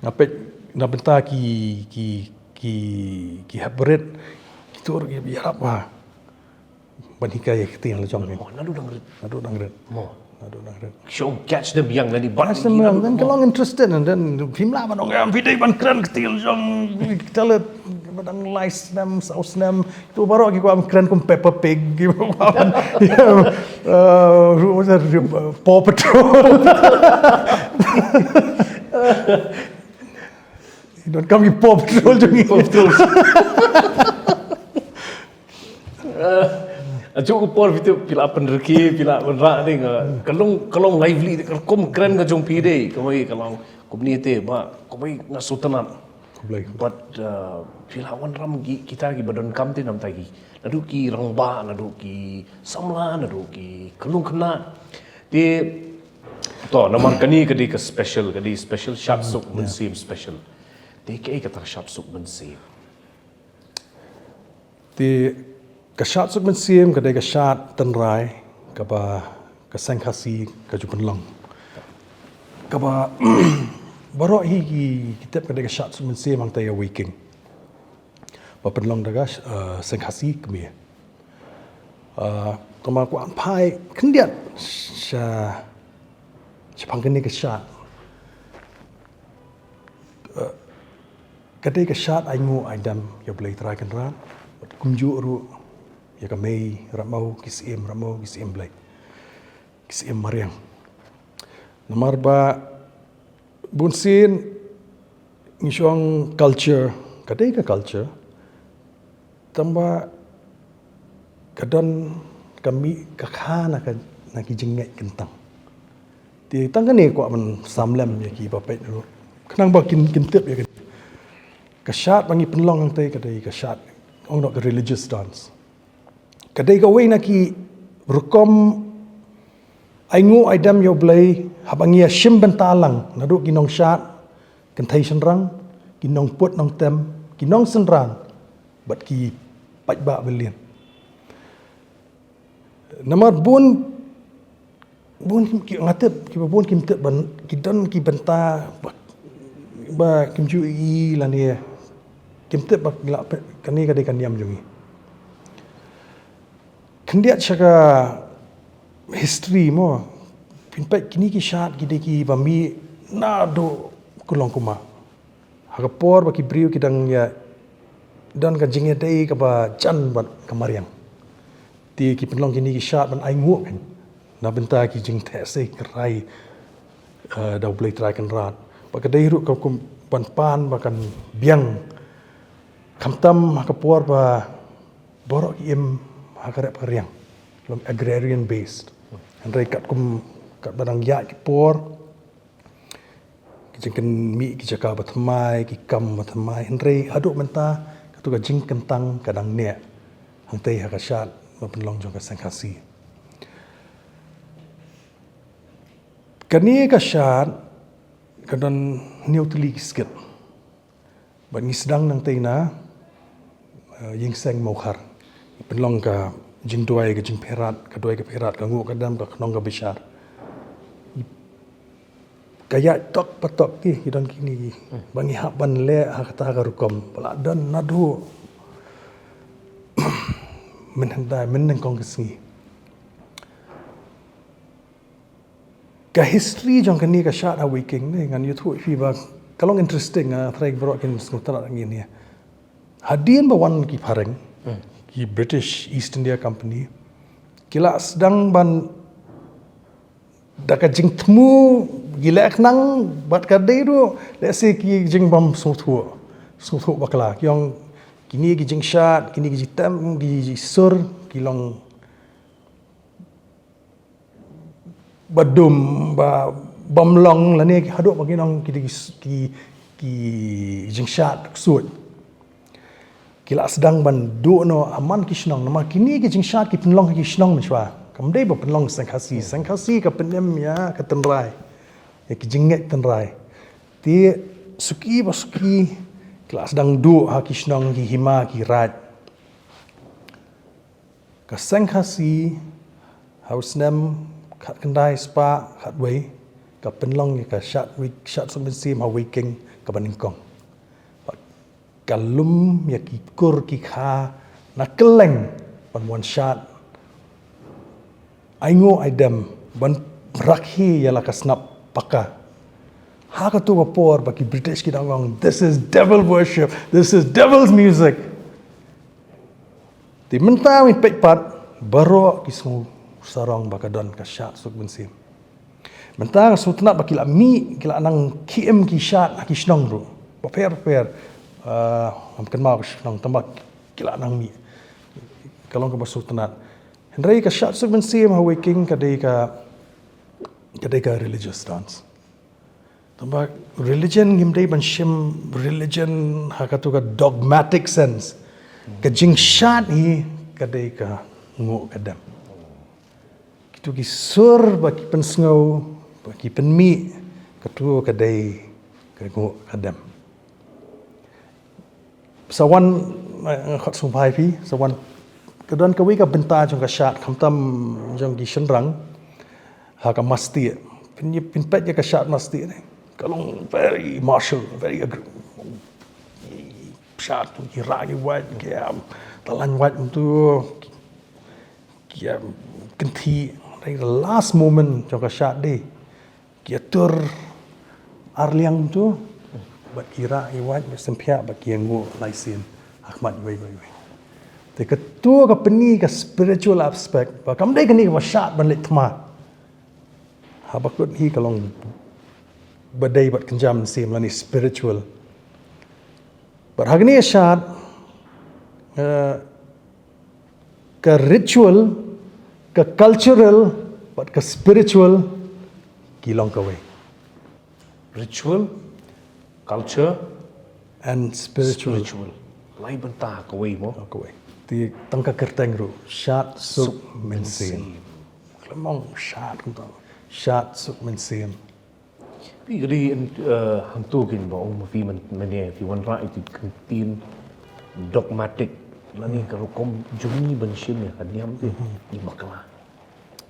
nga peit na bynta ki, ki, ki, ki hepbarit, ki tur ki ïarap ba ban hikai ïa ka ktien la jong ngi. Mo, naduh dang rit. Naduh dang rit. Mo. Naduh dang rit. Shong catch them young lane bat. Catch them young, then ka long interested, and then phim lah ban ong, em, phi dei ban kren ktien la jong, kita le ba dang lai snem, saw snem, tu baroh ki kwah ban kren kum Peppa Pig, ki kwah ban, eh, ruh, ruh, Paw Patrol. Don kam ki Paw Patrol jong ngi. Paw Patrol. Eh, ajo ka por phi tip phi la pynrkhie, phi la pynrah ding, eh, ka long, ka long lively, ka rukom kren ka jong phi dei, kawei ka long kumne te ba, kawei nga sngewtynnad. Khublei. But, eh, phi la wanrah ki, kita kiba donkam te namta ki, naduh ki rangbah, naduh ki samla, naduh ki khyllung khynnah. Te, to, namar kane ka dei ka special, ka dei special Shad Suk Mynsiem special. Te kaei kata ka Shad Suk Mynsiem? Te ka Shad Suk Mynsiem ka dei ka shad tynrai kaba ka Seng Khasi ka ju pynlong. Kaba baroh hi ki, ki tip ka dei ka Shad Suk Mynsiem hangta ïa Weiking. Ba pynlong da ka, eh, Seng Khasi Khmer. Eh, tang ba kwah phai khyndiat sha, shaphang kane ka shad. Eh, Ka dei ka shad ainguh aidem ïa U Blei Trai Kynrad, bad kumjuh ruh ïa ka Mei Ramew, ki Syiem Ramew, ki Syiem Blei, ki Syiem Mariang. Namar ba bunsien ngi shong culture, ka dei ka culture, tangba ka don ka mih ka kha na ka, na ki jingngeit kyntang. Te tang kane kwah ban sam lem ïa ki ba peit ruh, khnang ba kin, kin tip ïa kane. Ka shad ba ngi pynlong hangtei ka dei ka shad, ong noh, ka religious dance. Ka dei kawei na ki rukom ainguh aidem ïa U Blei haba ngi ïa shim bynta lang naduh ki nongshad kynthei shynrang, ki nongput nongtem, ki nongsynran, bad ki paidbah ba lieh. Namar bun, bun ki, nga tip, kiba bun kim tip ban, ki don ki bynta ba, ba kim ju i lane kim tip ba la pe-, kane ka dei ka niam jong ngi. Khyndiat sha ka history mo, phin peit kine ki shad ki dei kiba mih naduh kulong kumba. Ha ka por ba ki briew ki dang ïa don ka jingïadei kaba jan bad ka mariang, te ki pynlong kine ki shad ban ainguh kein na bynta ki jingtheh sei ka rai, eh, da U Blei Trai Kynrad. Ba ka dei ruh ka kum ban pan ba kan biang, khamtam ha ka por ba baroh ki im ha ka rep ka riang, long agrarian based. Hynrei katkum, katba dang ïaid ki por, ki jingkynmih ki jaka ba thymmai, ki kam ba thymmai, hynrei haduh mynta katu ka jingkyntang ka dang neh hangtei ha ka shad ba pynlong jong ka Seng Khasi. Kane ka shad ka don hynñiew tylli ki skit. Bad ngi sdang nangtei na, eh, Ïing Seng Mawkhar. Pynlong ka jingduwai, ka jingpyrkhat, ka duwai ka pyrkhat, ka nguh ka dem, ka khnong ka bishar. Ka ïaid tok pa tok ki, ki don kine ki. Ba ngi hap ban leh ha kata ka rukom. Ba la don naduh mynhyndai, mynnyngkong ka sngi. Ka history jong kane ka shad ha Weiking ne, ngan ïathuh ïa phi ba ka long interesting, ah, trai baroh kin sngewtynnat ngi ne. Hadien ba wan ki phareng, ki British East India Company, ki la sdang ban da ka jingthmu, ki leh khnang bad ka dei ruh lehse ki jingbym sngewthuh, sngewthuh bakla. Ki ong kine ki jingshad, kine ki jingtem, ki jingsur, ki long ba dum, ba bym long lane haduh ba ki nong ki, ki, ki jingshad ksuid. Ki la sdang ban duh noh ha man ki shnong, namar kine ki jingshad ki pynlong ki shnong mynshuwa. Kam dei ba pynlong Seng Khasi, Seng Khasi ka pynim ïa ka tynrai, ïa ki jingngeit tynrai. Te suki ba suki ki la sdang duh ha ki shnong, ki hima, ki raid. Ka Seng Khasi ha u snem khatkhyndai spah khatwei ka pynlong ïa ka shad Wei-, shad suk mynsiem ha Weiking kaba nyngkong. Ka lum ïa ki kur ki kha na kylleng ban wan shad ainguh aidem ban rakhe ïa la ka snap paka. Ha katu ka por ba ki British ki dang ong, "This is devil worship, this is devil's music." Te mynta ngin peit pat, baroh ki sngewsarong ba ka don ka shad suk mynsiem. Mynta nga sngewtynnat ba ki la mih, ki la nang khie im ki shad ha ki shnong ruh bapher bapher. Ah, ngam kynmaw ka shnong tangba ki la nang mih. Ka long kaba sngewtynnat. Hynrei ka shad suk mynsiem ha Weiking ka dei ka, ka dei ka religious dance. Tangba religion ngim dei ban shim religion ha katu ka dogmatic sense. Ka jingshad hi ka dei ka nguh ka dem. Kitu ki sur ba ki pynsngew, ba ki pynmih, katu ka dei ka nguh ka dem. Sa wan, eh, khot sngewbha ïa phi, sa wan, ka don kawei ka bynta jong ka shad, khamtam jong ki shynrang ha ka Mastieh. Phin, phin peit ïa ka shad Mastieh ne. Ka long very martial, very aggr-, shad tu ki rah ki wait, ki, um, talan wait tu, ki, um, kynthih, the last moment jong ka shad dei ki atur arliang tu. Bad ki rah ki wait, bad sngewthuh, bad ki ïanguh lai sien ha khmat iwei pa iwei. Te kato ka pyni ka spiritual aspect, ba kam dei kane kaba shad ban leit thma. Haba kut hi ka long ba dei bad kynja mynsiem lane spiritual. Bad ha kane ka shad, eh, ka ritual, ka cultural, bad ka spiritual, ki long kawei. Ritual, culture, and spiritual. Spiritual. Lai bynta kawei mo. Kawei. Te tang ka kyrteng ruh, shad suk mynsiem. Khlem ong shad kumta. Shad suk mynsiem. Phi ka dei, eh, hangto kin ba ong ma phi myn-, mynne phi wanrah ïa ki kyntien dogmatic. Lane ka rukom jong ngi ban shim ïa ka niam te, ngi bakla.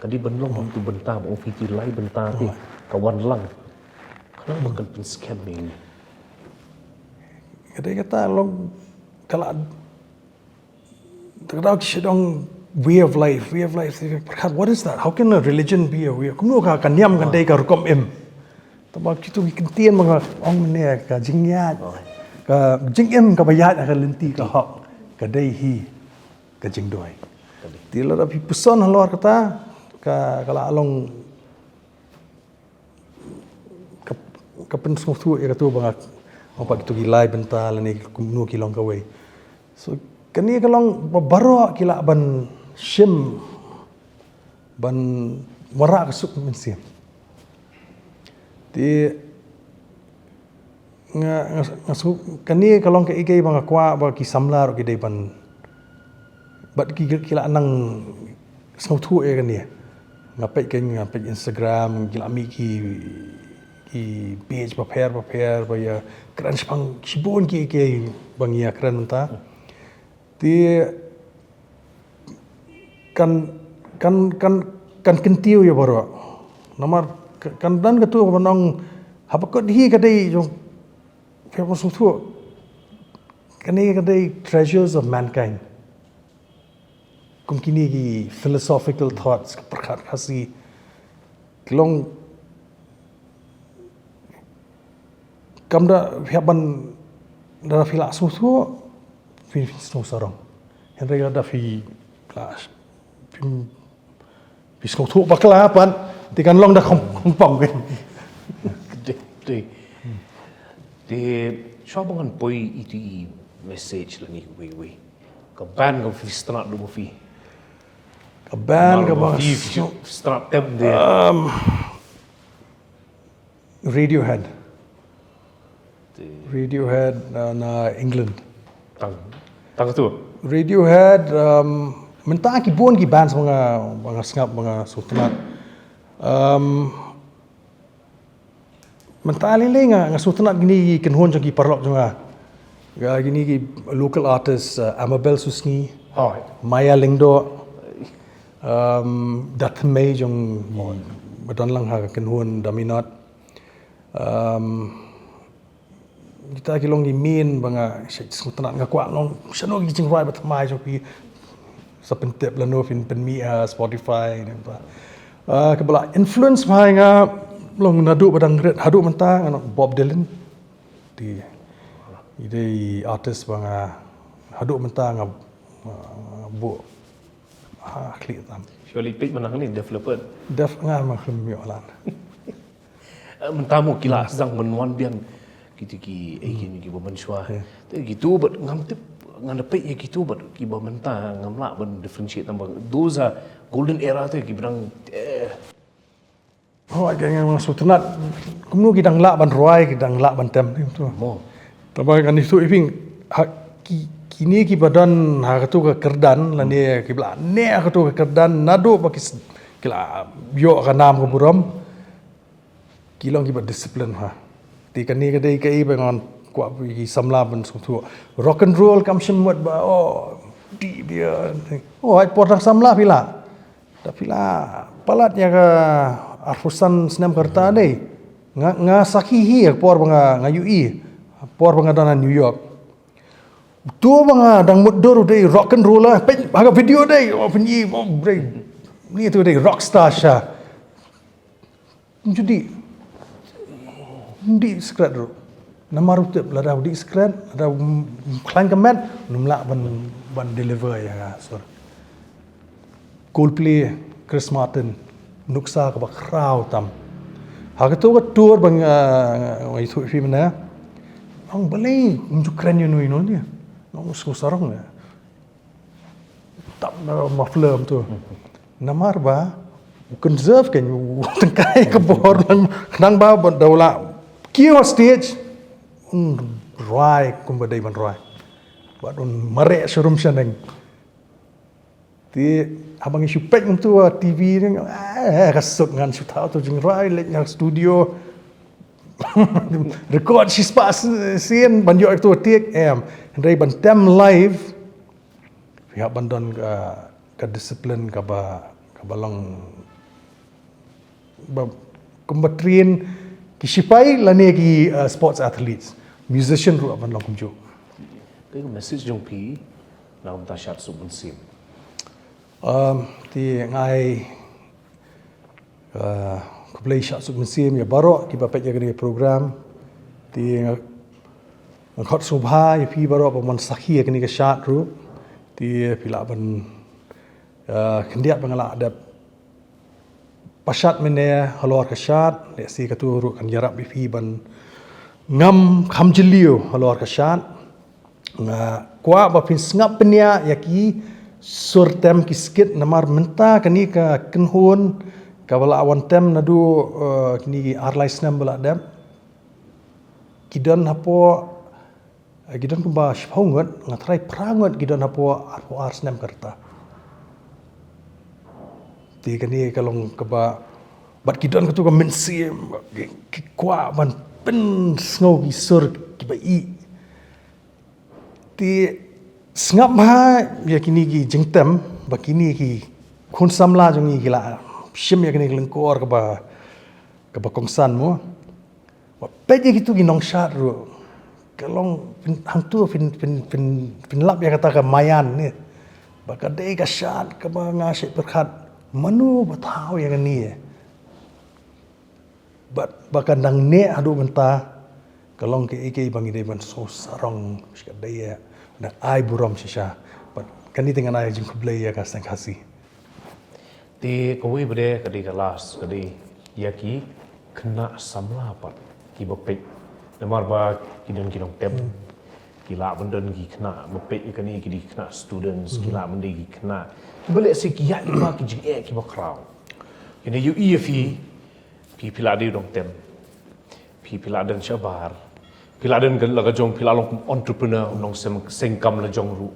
Ka dei ban long hangto bynta ba ong phi te lai bynta te ka wan lang. Ka long ba kan pynskhem ïa ngi. Ka dei kata long ka la Ka dei ki shong way of life, way of life. Pyrkhat, what is that? How can a religion be a way? Kumno ka, ka niam kan dei ka rukom im? Tangba kito ki kyntien ba nga ong mynne, ka jingïaid, ka jingim kaba ïaid ha ka lynti ka hok, ka dei hi ka jingduwai. Te lada phi puson halor kata, ka, ka la long ka, ka pynsngewthuh ïa kato ba nga ong pat, kito ki lai bynta lane kumno ki long kawei. So kane ka long ba baroh ki lah ban shim, ban wanrah ka suk mynsiem. Te nga, nga, nga sngew kane ka long kaei kaei ba nga kwah ba ki samla ruh ki dei ban, bad ki, ki lah nang sngewthuh ïa kane. Nga peit, nga peit Instagram, ki lah mih ki, ki page bapher bapher ba ïakren shaphang shibun kiei kiei ba ngi ïakren mynta. Te kan, kan, kan, kan kyntiew ïa baroh. Namar ka, kan don kato kaba ong haba kut hi ka dei jong, phi sngewthuh, kane ka dei treasures of mankind. Kum kine ki philosophical thoughts, ka pyrkhat Khasi, ki long, kam da phi hap ban, da phi lah sngewthuh, phi, phi sngewsarong. Hynrei lada phi lah, phi, phi sngewthuh bakla pat, te kan long da khong, khongpong kan. Te, te, te, shuwa ba ngan poi ïa iti i message lane iwei iwei, ka band kaba phi sngewtynnat ruh ma phi. Ka band kaba phi sngewtynnat tem de. Um, Radiohead. Radiohead, uh, na England. Tang, tang tu. Radiohead, um, mynta ki bun ki bands ba nga, ba nga sngap, ba nga sngewtynnat. Um, mynta lei lei nga, nga sngewtynnat kine ki kynhun jong ki paralok jong nga. Kine ki local artist, uh, Amabel Susngi, Maya Lyngdoh, um, Da Thymmei jong ngi, ba don lang ha ka kynhun Da Minot. Um, kita ki long ki main ba nga sngewtynnat, nga kwah long shano ki jingrwai ba thymmai jong ki. Sa pyntip lano phin pynmih ha Spotify ne ba. Ah, kaba la influence bha ïa nga long naduh ba dang rit haduh mynta, nga ong Bob Dylan. Te i dei artist ba nga haduh mynta nga, nga buh ha khlieh tam. Surely peit mynta ni developer. Def nga ma khlim ïoh lan. Eh, mynta mo ki la sdang ban wan biang kito ki, eh, kine kiba mynshuwa. Te kito bad ngam tip, ngan da peit ïa kito bad kiba mynta ngam lah ban differentiate tang ba those are golden era te kiba dang, eh. Oh, ai ka nga sngewtynnat kumno ki dang lah ban rwai, ki dang lah ban tem tu. Tangba kan ïathuh ïa phi, ha, ki, kine kiba don ha kato ka kyrdan lane kiba la neh ha kato ka kyrdan naduh ba ki s-, ki la ïoh ka nam ka burom. Ki long kiba discipline ha. Te kane ka dei kaei ba ngan kwah ki samla ban sngewthuh. Rock and roll kam shym mut ba, oh, dih beer. Oh, hooid por dang samla phi lah. Da phi lah palat ïa ka arphew san snem ka rta dei. Nga, nga sakhi hi ïa ka por ba nga, nga ïohi. Por ba nga don ha New York. To ba nga dang mutdur u dei rock and roller, peit ha ka video dei, oh, pynï, oh, dei. Ni to dei rockstar sha. Judi. Judi sikret ruh. Namar u tip lada u dih skret, lada u khlaiñ ka met, um lah ban, ban deliver ïa ka sur. Coldplay, Chris Martin, nuksa kaba khraw tam. Ha kato ka tour ba nga, ah, nga ïathuh ïa phi mynne. Ong balei um ju kren ïano ïano ne. Ong u sngewsarong ne. Tap na muffler tu. Namar ba u conserve kan u tyngkai ka bor lang, khnang ba, ba da u lah kiew ha stage un rwai kumba dei ban rwai. Bad un mareh sharum shaneng. Te haba ngi shu peit kumtu ha T V ne, eh, ka suk ngan shu thaw tu jingrwai, leit na studio. Record shispah sien ban ïoh tu take, em. Hynrei ban tem live, phi hap ban don ka, ka discipline kaba, kaba long ba, kumba train ki shipai lane ki, uh, sports athletes. Musician ruh ban long kumjuh. Ka message jong phi na ka bynta Shad Suk Mynsiem. Um, te nga ai, uh, khublei Shad Suk Mynsiem ïa baroh kiba peit ïa kane ka program. Te nga, nga khot sngewbha ïa phi baroh ba mon sakhi ïa kane ka shad ruh. Te phi lah ban, uh, khyndiat ba nga lah dep pashat mynne halor ka shad, lehse katu ruh kan ïarap ïa phi ban ngam kham jylliew halor ka shad. Nga kwah ba phin sngap bniah ïa ki sur tem ki skit namar mynta kane ka kynhun kaba la wan tem naduh, eh, kine ki ar lai snem ba la dep. Ki don hapoh, eh, ki don kumba shiphew ngut, nga tharai phra ngut ki don hapoh arphew ar snem ka rta. Te kane ka long kaba, bad ki don katu ka mynsiem, ki, ki kwah ban pynsngew ki sur kiba ïeit. Te sngap bha ïa kine ki jingtem, ba kine ki khun samla jong ngi ki la shim ïa kane ka lyngkor kaba, kaba kongsan mo. Ba peit ïa kitu ki nongshad ruh. Ka long phin, hangtu phin, phin, phin, phin lap ïa kata ka maïan ne. Ba ka dei ka shad kaba nga shait pyrkhat mano ba thaw ïa kane. Bad ba ka dang neh haduh mynta ka long kaei kaei ba ngi dei ban sngewsarong, ka dei ïa dang ai burom shisha. Bad kane te ngan ai jingkhublei ïa ka Seng Khasi. Te kawei pat de ka dei ka last, ka dei ïa ki khynnah samla pat kiba peit. Namar ba ki don ki nongtem. Hmm. Ki lah ban don ki khynnah ba peit ïa kane, ki dei khynnah students, ki, hmm, lah ban dei ki khynnah kiba lehse ki ïaid lypa ki jingeh kiba khraw. Ïa ne ïohi ïa phi, phi, phi lah dei u nongtem. Phi, phi lah don shabar. Phi lah don ka, la ka jong, phi lah long kum entrepreneur, u nongseng, seng kam la jong ruh.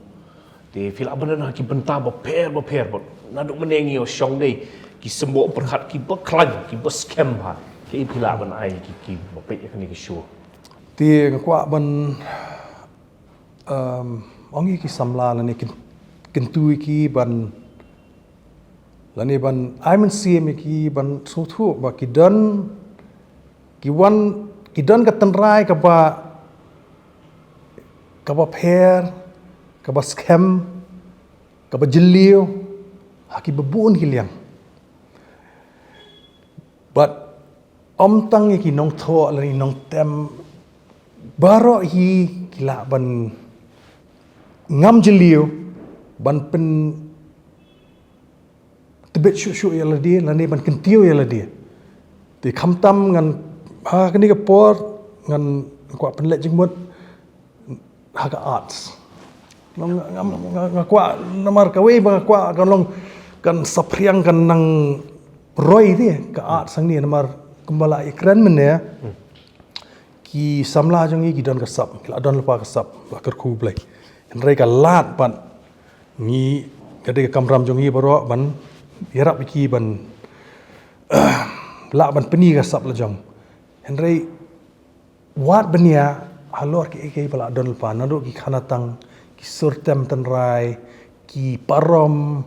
Te phi lah ban don ha ki bynta bapher bapher bad naduh mynne ngi ïoh shong dei ki symboh pyrkhat kiba khlaiñ, kiba skhem bha. Te phi lah ban ai ki, kiba peit ïa kane ka show. Te nga kwah ban, um, ong ïa ki samla lane kin, kyntu ïa ki ban, lane ban ai mynsiem ïa ki ban sngewthuh ba ki don, ki wan, ki don ka tynrai kaba, kaba pher, kaba skhem, kaba jylliew ha kiba bun ki liang. Bad ym tang ïa ki nongthoh lane nongtem, baroh hi ki lah ban ngam jylliew ban pyntbit shuh shuh ïa lade lane ban kyntiew ïa lade. Te khamtam ngan, ha kane ka por ngan kwah pynleit jingmut ha ka arts. Nga, nga, nga, nga, nga kwah namar kawei ba nga kwah kan long, kan saphriang, kan nang roi te ka arts hangne namar kumba la ïakren mynne. Hmm. Ki samla jong ngi ki don ka sap, ki la don lypa ka sap, la kyrkhu Blei. Hynrei ka lad pat ngi, ka dei ka kamram jong ngi baroh ban ïarap ïa ki ban lah ban pyni ka sap la jong. Hynrei wat bniah halor kiei kiei ba la don lypa, naduh ki khana tang, ki sur tem tynrai, ki parom,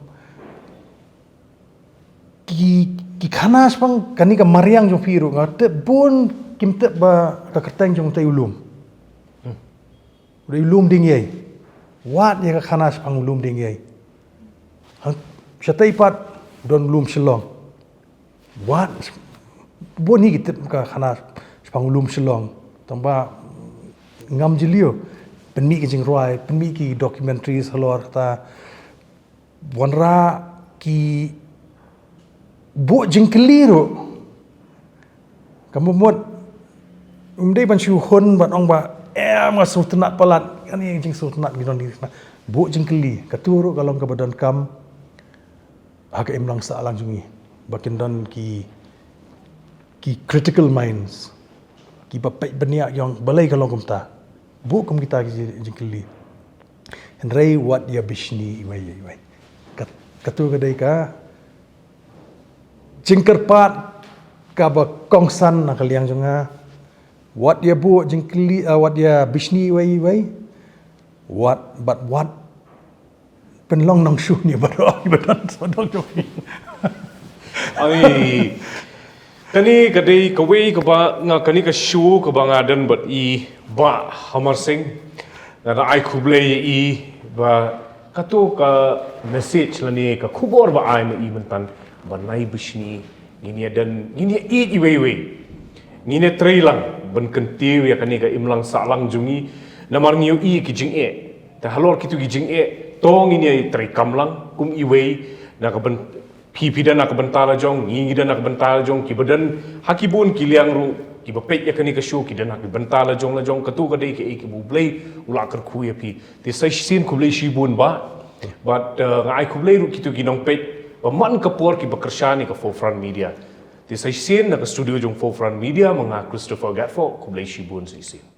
ki, ki khana shaphang kane ka mariang jong phi ruh, nga tip bun kim tip ba ka kyrteng jong utei u lum. Hmm. U dei u lum dieng ïai. Wat ïa ka khana shaphang u lum dieng ïai. Hang, shatei pat don u lum Shillong. Wat, bun hi ki tip ka khana shaphang u lum Shillong. Tangba ngam jylliew. Pynmih ki jingrwai, pynmih ki documentaries halor kata. Wanrah ki buh jingkylli ruh. Kam mut, ym dei ban shu hun ban ong ba, em, nga sngewtynnat palat, kane jingsngewtynnat ngi don di. Buh jingkylli, katu ruh ka long kaba donkam ha ka imlang sahlang jong ngi. Ba kin don ki, ki critical minds, kiba peit bniah ïa ong balei ka long kumta. Buh kum kita ki jingkylli. Hynrei wat ïa bishni iwei ïa iwei. Kat-, katu ka dei ka jingkyrpad kaba kongsan na ka liang jong nga. Wat ïa buh jingkylli, ah, wat ïa bishni iwei ïa iwei. Wat, bad wat pynlong nongshun ïa baroh kiba don sawdong jong ngi. Ai. Kane ka dei kawei kaba nga, kane ka show kaba nga don bad i Bah Hamar Singh. Nga da ai khublei ïa i ba kato ka message lane ka khubor ba ai ma i mynta, ba nai bishni ngin ïa don, ngin ïa ïeit iwei iwei. Ngin ïa trei lang ban kyntiew ïa kane ka imlang sahlang jong ngi. Namar ngi ïohi ki jingeh. Te halor kitu ki jingeh to ngin ïa trei kam lang kum iwei. Na ka byn-, phi phi don na ka bynta la jong, ngi ngi don na ka bynta la jong, kiba don ha ki bun ki liang ruh, kiba peit ïa kane ka show ki don ha ki bynta la jong la jong. Katu ka dei kaei kaba U Blei u la kyrkhu ïa phi. Te sa shisien khublei shibun Bah. Bad, eh, nga ai khublei ruh kitu ki nongpeit ba man ka por kiba kyrshan ïa ka Forefront Media. Te sa shisien na ka studio jong Forefront Media, ma nga Christopher Gatford, khublei shibun sa shisien.